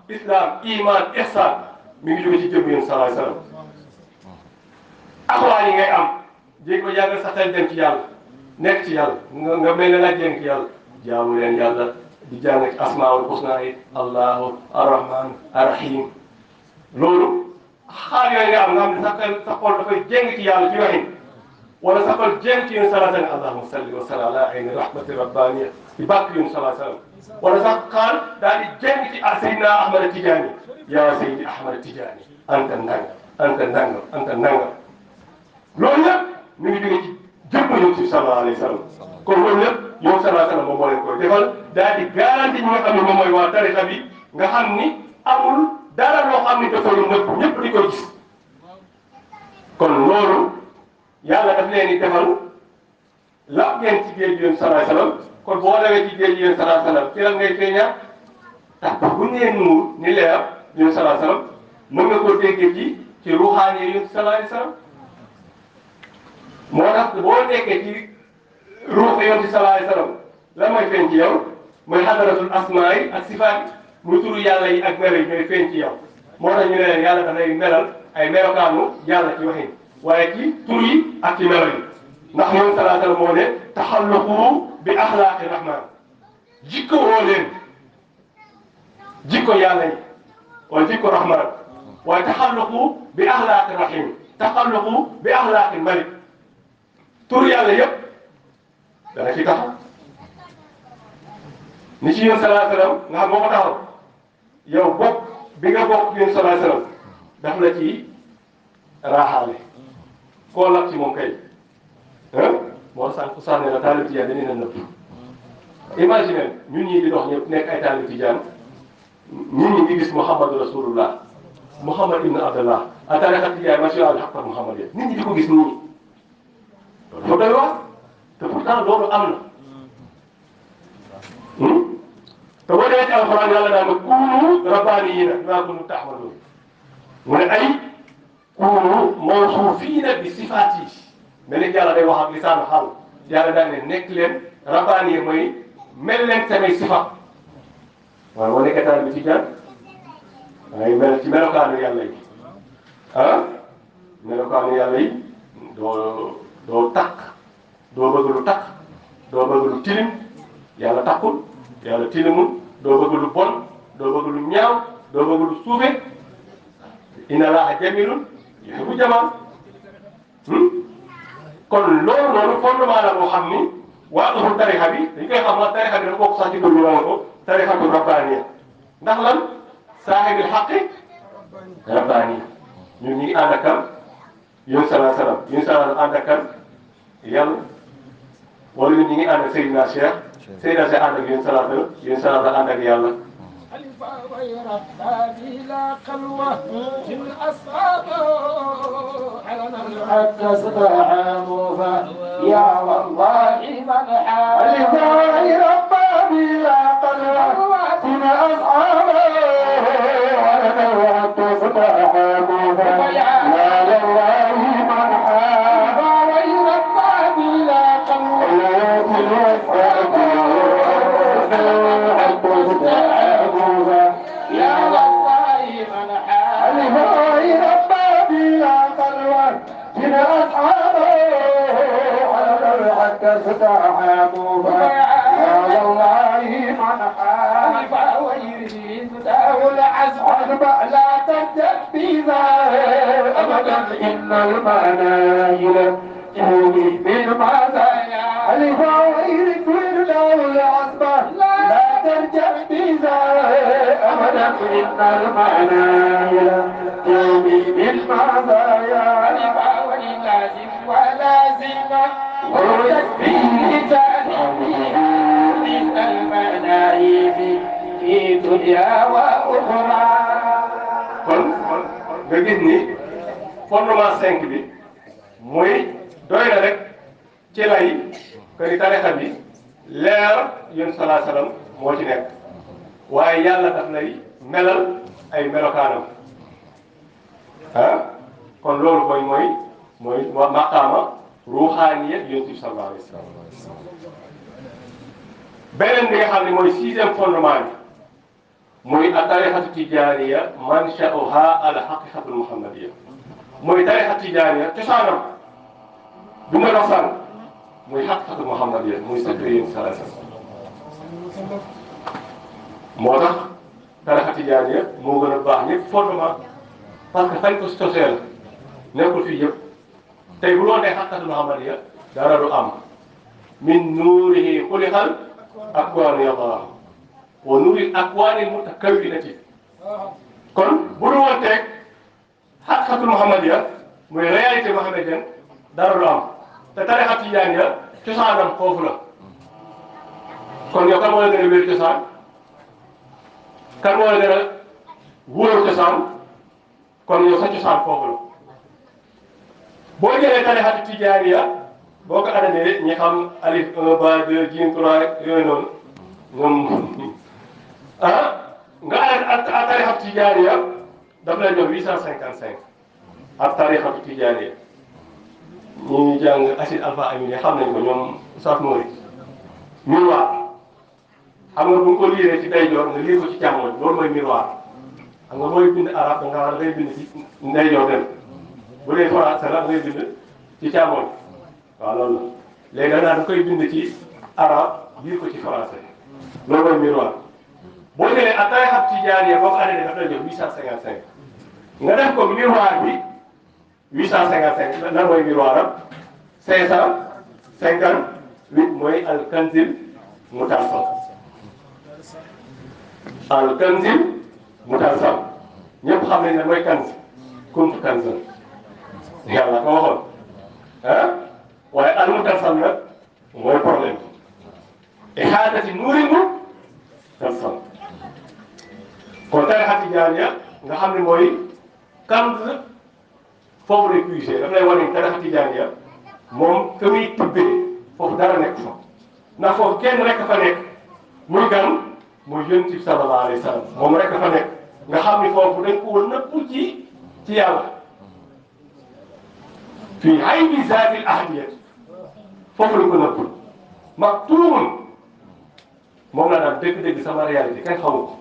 yi islam iman ihsan mi ngi jóge ci jëmm yonent sallallahu alayhi wa sallam axwaan yi ngay am jéeg ko jàngal sa xel dem ci yàlla nekk ci yàlla nga mel ne la jéng ci yàlla jaamu leen yàlla di jàng ci asmaul husna yi allahu arrahman arrahim loolu xaal yooyu nga am nga xam ne sa xol dafay jéng ci yàlla ci waxin wala sa xol jéng ci yonent sallallahu alayhi wa sallam allahumma salli wa sallim ala ayni rahmati rabbaniya ci bàkk yonent sallallahu alayhi wa sallam wala sax xaal daal di jéng ci Seydina Ahmad Tidiane yaa Seydi Ahmad Tidiane anta ndanga anta ndanga anta ndanga loolu yëpp mi ngi jóge ci jëmm yonent bi sallallahu alayhi wa sallam kon loolu yëpp yow sallallahu alayhi wa sallam moom moo leen koy defal daal di garanti ñi nga xam ne moom mooy waa tarixa bi nga xam ni amul dara loo xam ni dafa nëbb ñëpp di koy gis kon loolu yàlla daf leen di defal lap ngeen ci géej gi yonent sallallahu alayhi wa sallam kon boo dawee ci géej gi yonent sallallahu alayhi wa sallam ci lan ngay feeñaat tax bu ñu nee nuur ni leer yonent sallallahu alayhi wa sallam mën nga koo déggee ci ruuxaani yonent sallallahu alayhi wa sallam moo tax boo nekkee ci ruux yonent sallallahu alayhi wa sallam lan mooy feeñ ci yow mooy xadaratul asmaa yi ak sifaat yi muy turu yàlla yi ak melo yi ñooy feeñ ci yow moo tax ñu ne leen yàlla dafay melal ay melokaanu yàlla ci waxin waaye ci tur yi ak ci melo yi ndax yonent sallallahu alayhi wa sallam moo ne taxalluqu bi axlaaqi rahmaan jikko woo leen jikko yàlla yi wala jikko rahmaan waaye taxalluqu bi axlaaqi rahim taxalluqu bi axlaaqi malik tur yàlla yëpp dana ci taxaw ni ci yonent sallallahu alayhi wa sallam nga xam moo ko taxaw yow bokk bi nga bokk yonent sallallahu alayhi wa sallam daf la ci raaxaale koo lab ci moom kay moo sànq sànne la taalib tijaan dañu leen nëbb imagine ñun ñii di dox ñëpp nekk ay taalib tijaan ñun ñi ngi gis Muhammadu Rasulullah Muhammad ibn Abdallah a tariqa tijaan masial xaqat Muhammad nit ñi di ko gis nii loolu dafa doy wax te pourtant loolu am na te boo demee ci alxuraan yàlla daal ne kuunu rabbaaniyiina bimaa kuntum ta'maluun mu ne ay kuunu mawsuufiina bi sifaat yi mel ni yàlla day wax ak lisaanu xaal yàlla daal ne nekk leen rabbaani mooy mel leen samay sifa waaw boo nekkee taal bi ci jaan dangay mel ci melokaanu yàlla yi melokaanu yàlla yi doo takk doo bëgg lu takk doo bëgg lu tilim yàlla takkul yàlla tilimul doo bëgg lu bon doo bëgg lu ñaaw doo bëgg lu suufe inna Allaaha jamiilun yuhibbu jamaal kon loolu noonu fondement la boo xam ni waa usul tarixa bi dañ koy xam waa tarixa bi dafa bokk sax ci tur bi wala ko tarixatu rabbaaniya ndax lan saahibil xaqi rabbaaniya ñun ñu ngi ànd ak kan yonent sallallahu alayhi wa sallam yonent sallallahu alayhi wa sallam ànd ak kan yàlla wala ñun ñu ngi ànd ak Seydina Cheikh Seydina Cheikh ànd ak yonent sallallahu alayhi wa sallam yonent sallallahu alayhi wa sallam ànd ak yàlla غير الثاني لا قلوة من أصحابه على حتى استعانوا يا والله من حال غير الثاني لا قلوة من أصحابه على حتى استعانوا يا والله من حال أربع لا تجد بذا أبدا إن المنايل تهوي من مزايا الفوائد وردا والعصبة لا تجد بذا أبدا إن المنايل تهوي من مزايا الفوائد لازم ولازم وتكفيه تهويها من المنايل في دنيا وأخرى. kon nga gis ni fondement 5 bi muy doy na rek ci lay que ni tarixa bi leer yéen salaa salaam moo ci nekk waaye yàlla daf lay melal ay melokaanam kon loolu mooy maqaama ruuxaaniya yonent bi sallallahu alayhi wa sallam. beneen bi nga xam ne mooy 6e fondement bi muy at-tariqatu tijaaniya mansha'uha al-haqiqatu al-muhammadiyya muy tariqa tijaaniya cosaanam du ma dox sànq muy haqiqatu muhammadiyya muy secret yéen sallallahu alayhi wa sallam. moo tax tariqa tijaaniya moo gën a baax ñëpp fondement parce que fañ ko sosee la nekkul fii yëpp tey bu loolu dee haqiqatu muhammadiyya dara du am min nuurihi xuliqal akwaanu yàlla wa nuuril akwaanil mutakawwinati kon bu dul woon teg haqiqatu muhammadiyya muy réalité muhammadienne dara du am te tariqa tijaaniya cosaanam foofu la kon yow kan moo la gën a wér cosaan kan moo la gën a wóor cosaan kon yow sa cosaan foofu la boo jëlee tariqa tijaaniya boo ko adadee ñi xam alif 1 ba 2 jim 3 yooyu noonu ñoom nga ak tariqa tijaaniya daf lay jox 855 ak tariqa tijaaniya ñi jàng acide alpha aminé xam nañ ko ñoom Oustaz Mori miroir xam nga bu nga ko liiree ci ndeyjoor nga liir ko ci càmmoñ loolu mooy miroir xam nga mooy bind arab da nga ngay bind ci ndeyjoor dem bu dee français la ngay bind ci càmmoñ waaw loolu la léegi da koy bind ci arabe biir ko ci français loolu mooy miroir boo jëlee ak tariqa tijaaniya boo ko adhéré daf lay jox 855 nga def ko miroir bi 855 lan mooy miroir am 558 mooy al-kanzil mutalsam al-kanzil mutalsam ñëpp xam nañ ne mooy kanz kuntu kanzan yàlla ko waxoon waaye al-mutalsam nag mooy problème ihaatati nuurin mutalsam kon tariqa tijaaniya nga xam ne mooy kanz foofu lay puiser daf lay wane tariqa tijaaniya moom fa muy tibbee foofu dara nekk fa ndax foofu kenn rek fa nekk muy gan muy yonent bi sallallahu alayhi wa sallam moom rek fa nekk nga xam ni foofu dañ ko nëbbu ci yàlla fii ayni zaatil ahadiyya foofu lañ ko nëbbu maktuumun moom la daan dëgg-dëgg sama réalité kenn xamu ko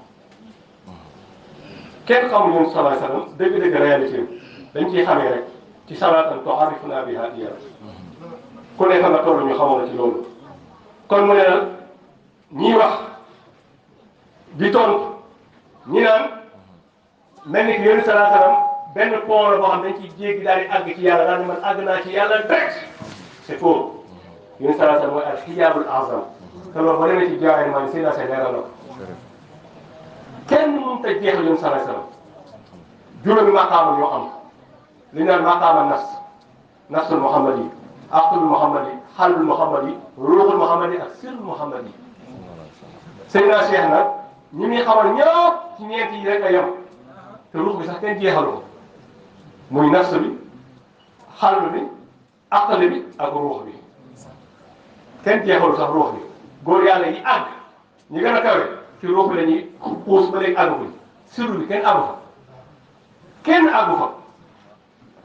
kenn xamul yonent sallallahu alayhi wa sallam dëgg-dëgg réalité dañ ciy xamee rek ci salaatan tu'arrifuna biha iyyahu ku ne fa nga toll ñu xamoon na ci loolu kon mu ne la ñiy wax di tontu ñi naan mel ni que yéen sallallahu alayhi wa sallam benn pont la boo xam dañ ciy jéggi daal di àgg ci yàlla daal di man àgg naa ci yàlla direct c'est faux yéen sallallahu alayhi wa sallam mooy al xijaabul azam te loolu ba demee ci jaaree maa ngi seen affaire leeral na ko kenn mënut a jeexal yéen sallallahu alayhi wa sallam juróomi maqaama yoo am li ñu naan maqaama nafsul muhammadi aqlul muhammadi xalul muhammadi ruuxul muhammadi ak sirrul muhammadi Seydina Cheikh nag ñi muy xamal ñëpp ci ñeent yi rek a yem te ruux bi sax kenn jeexalu ko muy nafs bi xallu bi aql bi ak ruux bi kenn jeexalu sax ruux bi góor yàlla yi àgg ñi gën a kawe ci ruux bi la ñuy puus ba léegi àgguñ sirru bi kenn àggu fa kenn àggu fa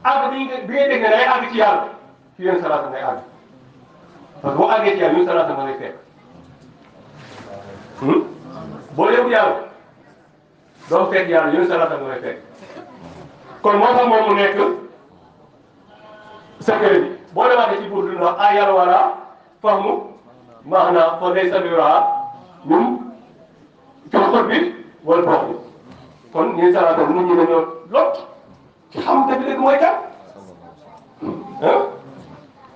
àgg bi ngay dégg ne day àgg ci yàlla ci yéen salaata ngay àgg parce que boo àggee ci yàlla yéen salaata nga lay fekk boo yóbbu yàlla doo fekk yàlla yéen salaata nga lay fekk kon moo tax moom mu nekk secret bi boo demaatee ci buur dina wax ah yàlla wala fahmu maanaam fa lay sabira ñun ci xol bi wala box bi kon ñun salaata nit ñi dañoo lot ci xam dëgg-dëgg mooy kan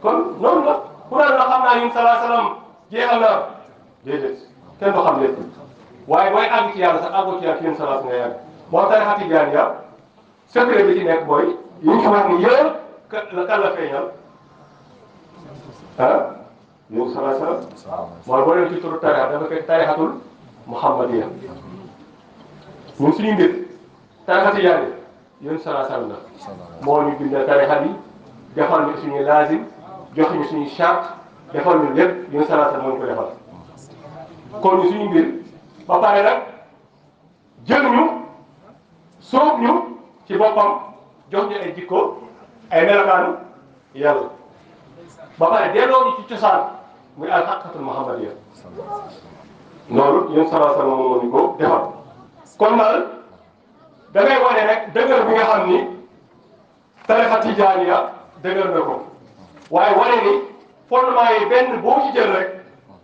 kon noonu la Quran la xam naa ñun salaam jeexal na déedéet kenn du xam lépp waaye booy àgg ci yàlla sax àggoo ci yàlla ci ñun salaat nga yàgg moo tax tarixa tijaaniya secret bi ci nekk mooy yi ñu ci wax ni yëpp kan la feeñal ñun salaam mooy boo dem ci turu tarixa dafa fekk tarixatul muhammadiya ñun suñu mbir tarixa tijaaniya yéen salaam la moo ñu bindal tarixa bi defal ñu suñu laazim jox ñu suñu charte defal ñu lépp yéen salaam moo ñu ko defal kon ñu suñu mbir ba pare nag jël ñu sóob ñu ci boppam jox ñu ay jikko ay melokaanu yàlla ba pare delloo ñu ci cosaan muy alxaqatul muhammadiya loolu yéen salaam moom moo ñu ko defal kon daal da ngay wane rek dëgër bi nga xam ni tarixa tijaaniya dëgër na ko waaye wane ni fondement yi benn boo ci jël rek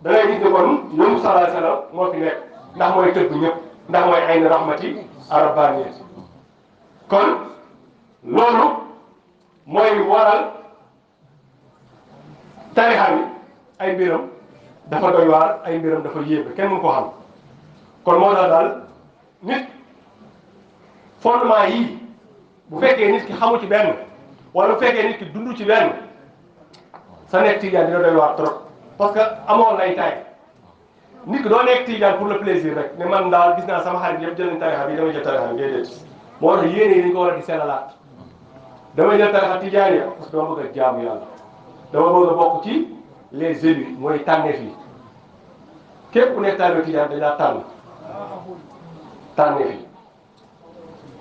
da ngay gis ne kon yéen salaam moo fi nekk ndax mooy tëgg ñëpp ndax mooy ayni rahmati arabbaaniya kon loolu mooy waral tarixa bi ay mbiram dafa doy waar ay mbiram dafa yéebe kenn mënu ko xam kon moo tax daal nit fondement yii bu fekkee nit ki xamu ci benn wala bu fekkee nit ki dund ci benn sa nekk tijaan dina doy waar trop parce que amoon lay tay nit ki doo nekk tijaan pour le plaisir rek ne man daal gis naa sama xarit yëpp jël nañ tarixa bi damay jël tarixa bi déedéet moo tax yéene yi dañ ko war a di sellalaat damay jël tarixa tijaaniya parce que dama bëgg a jaamu yàlla dama bëgg a bokk ci les élus mooy tànneef yi képp ku nekk taalibe tijaan dañ laa tànn tànneef yi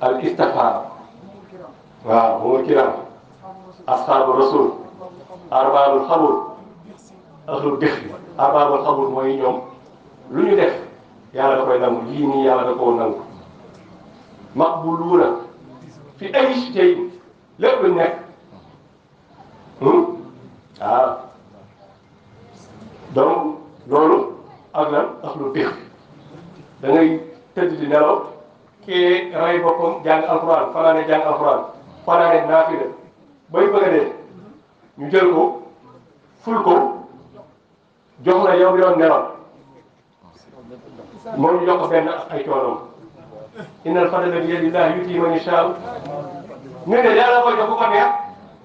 al istifaara waaw mooy kiram asxaabu rasul arbaabul xabul ahlul dëkk arbaabul xabul mooy ñoom lu ñu def yàlla da koy nangu lii nii yàlla da koo nangu maqbuluuna fi ay shay lépp lu nekk waaw donc loolu ak lan ahlul dëkk da ngay tëdd di nelaw kii rey boppam jàng alxuraan fanaane jàng alxuraan fanaane naafila bay bëgg a dee ñu jël ko ful ko jox la yow bi doon nelaw moom ñu jox ko benn ay coonoom innal fadla bi yadillahi yuti man yashaa ne ne yàlla koy jox ku ko neex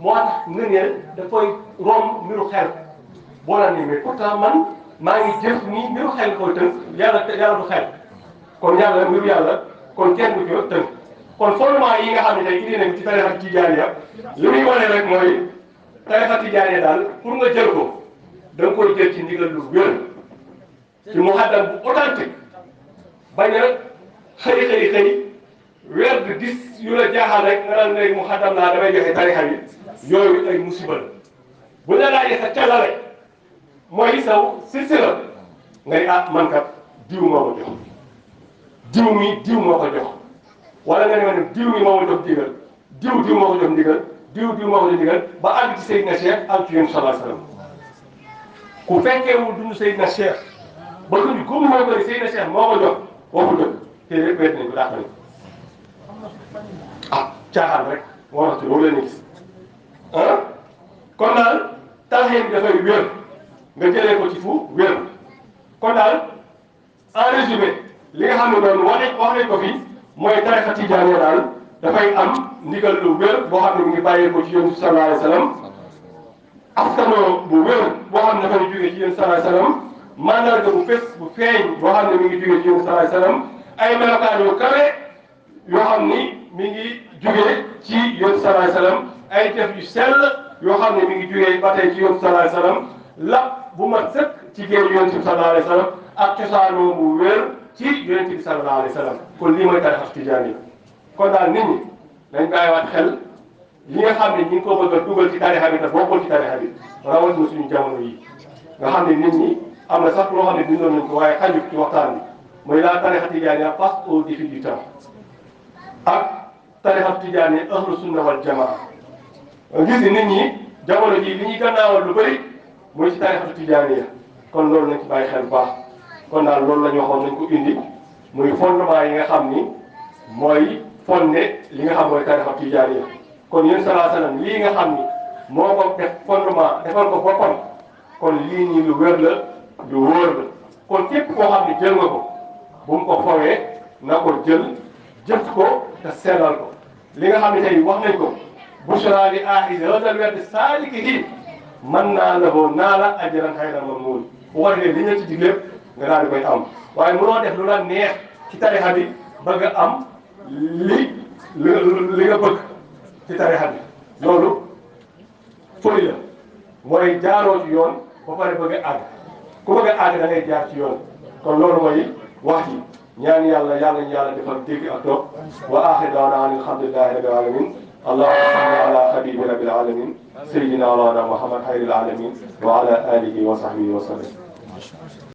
moo tax ne dafay romb mbiru xel boo naan ni mais pourtant man maa ngi jëf nii mbiru xel koy tënk yàlla du xel kon yàlla mbiru yàlla kon kenn du ko tënk kon fondement yi nga xam ne tey indi nañ ci tarixa tijaaniya li muy wane rek mooy tarixa tijaaniya daal pour nga jël ko da nga koy jël ci ndigal lu wér ci muhaddam bu authentique bañ a xëy weer bi gis yu la jaaxal rek nga naan léegi muhaddam laa damay joxe tarixa bi yooyu ay musiba la bu la laajee sa càllale mooy saw silsila ngay man kat diw moo ko jox diw mi diw moo ko jox wala nga ne ma ne diw mi moo ko jox ndigal diw moo ko jox ndigal diw moo ko jox ndigal ba àgg ci Seydina Cheikh ak ci yéen sallallahu alayhi wasallam ku fekkeewul dund Seydina Cheikh ba ñu gëm moo ko ne Seydina Cheikh moo ko jox waxu dëgg te rek wet nañ ko dàq nañ caaxaan rek moo tax ci loolu la ñu gis kon daal tarixa bi dafay wér nga jëlee ko ci fu wér kon daal en résumé li nga xam ne doon wax nañ ko fi mooy tarixa tijaaniya daal dafay am ndigal lu wér boo xam ne mu ngi bàyyee ko ci yonent bi sallallahu alayhi wa sallam askanoo bu wér boo xam ne dafay jógee ci yonent bi sallallahu alayhi wa sallam mandarga bu fes bu feeñ boo xam ne mi ngi jógee ci yonent bi sallallahu alayhi wa sallam ay melokaan yu kawe yoo xam ni mi ngi jógee ci yonent bi sallallahu alayhi wa sallam ay jëf yu sell yoo xam ne mi ngi jógee ba tey ci yonent bi sallallahu alayhi wa sallam la bu mat sëkk ci géeju yonent bi sallallahu alayhi wa sallam ak cosaanoo bu wér ci yonent bi sallallahu alayhi wa sallam kon lii mooy tarixa tijaani kon daal nit ñi dañ bàyyiwaat xel li nga xam ne ñi ngi ko bëgg a dugal ci tarixa bi te bokkul ci tarixa bi rawatina suñu jamono yi nga xam ne nit ñi am na sax loo xam ne bindoon nañ ko waaye xajut ci waxtaan bi mooy la tarixa tijaani face au défi du temps ak tarixa tijaani ahlu sunna wal jamaa gis ni nit ñi jamono ji li ñuy gannaawal lu bëri mooy ci tarixa tijaani kon loolu nañ ci bàyyi xel bu baax kon daal loolu la ñu waxoon nañ ko indi muy fondement yi nga xam ni mooy fondé li nga xam mooy tarixa tijaaniya kon yéen salaa salaam lii nga xam ni moo ko def fondement defal ko boppam kon lii nii lu wér la lu wóor la kon képp koo xam ne jël nga ko bu mu ko fowee na ko jëf ko te sellal ko li nga xam ne tey wax nañ ko bushra li aaxiri hadal werd saalikihi mën naa la boo naa la ajran xayran mamnuun bu ko defee li ñu ci dig lépp nga daal di koy am waaye mënoo def lu la neex ci tarixa bi bëgg a am li nga bëgg ci tarixa bi loolu fooy la mooy jaaroo ci yoon ba pare bëgg a àgg ku bëgg a àgg da ngay jaar ci yoon kon loolu mooy wax ji ñaan yàlla ñu yàlla defal dégg ak topp wa aaxir da'waanaa an alhamdulillahi rabbil alamin allahumma salli ala habibi rabbil alamin sayyidina mawlana muhammad xayril alamin wa ala alihi wa sahbihi wa sallam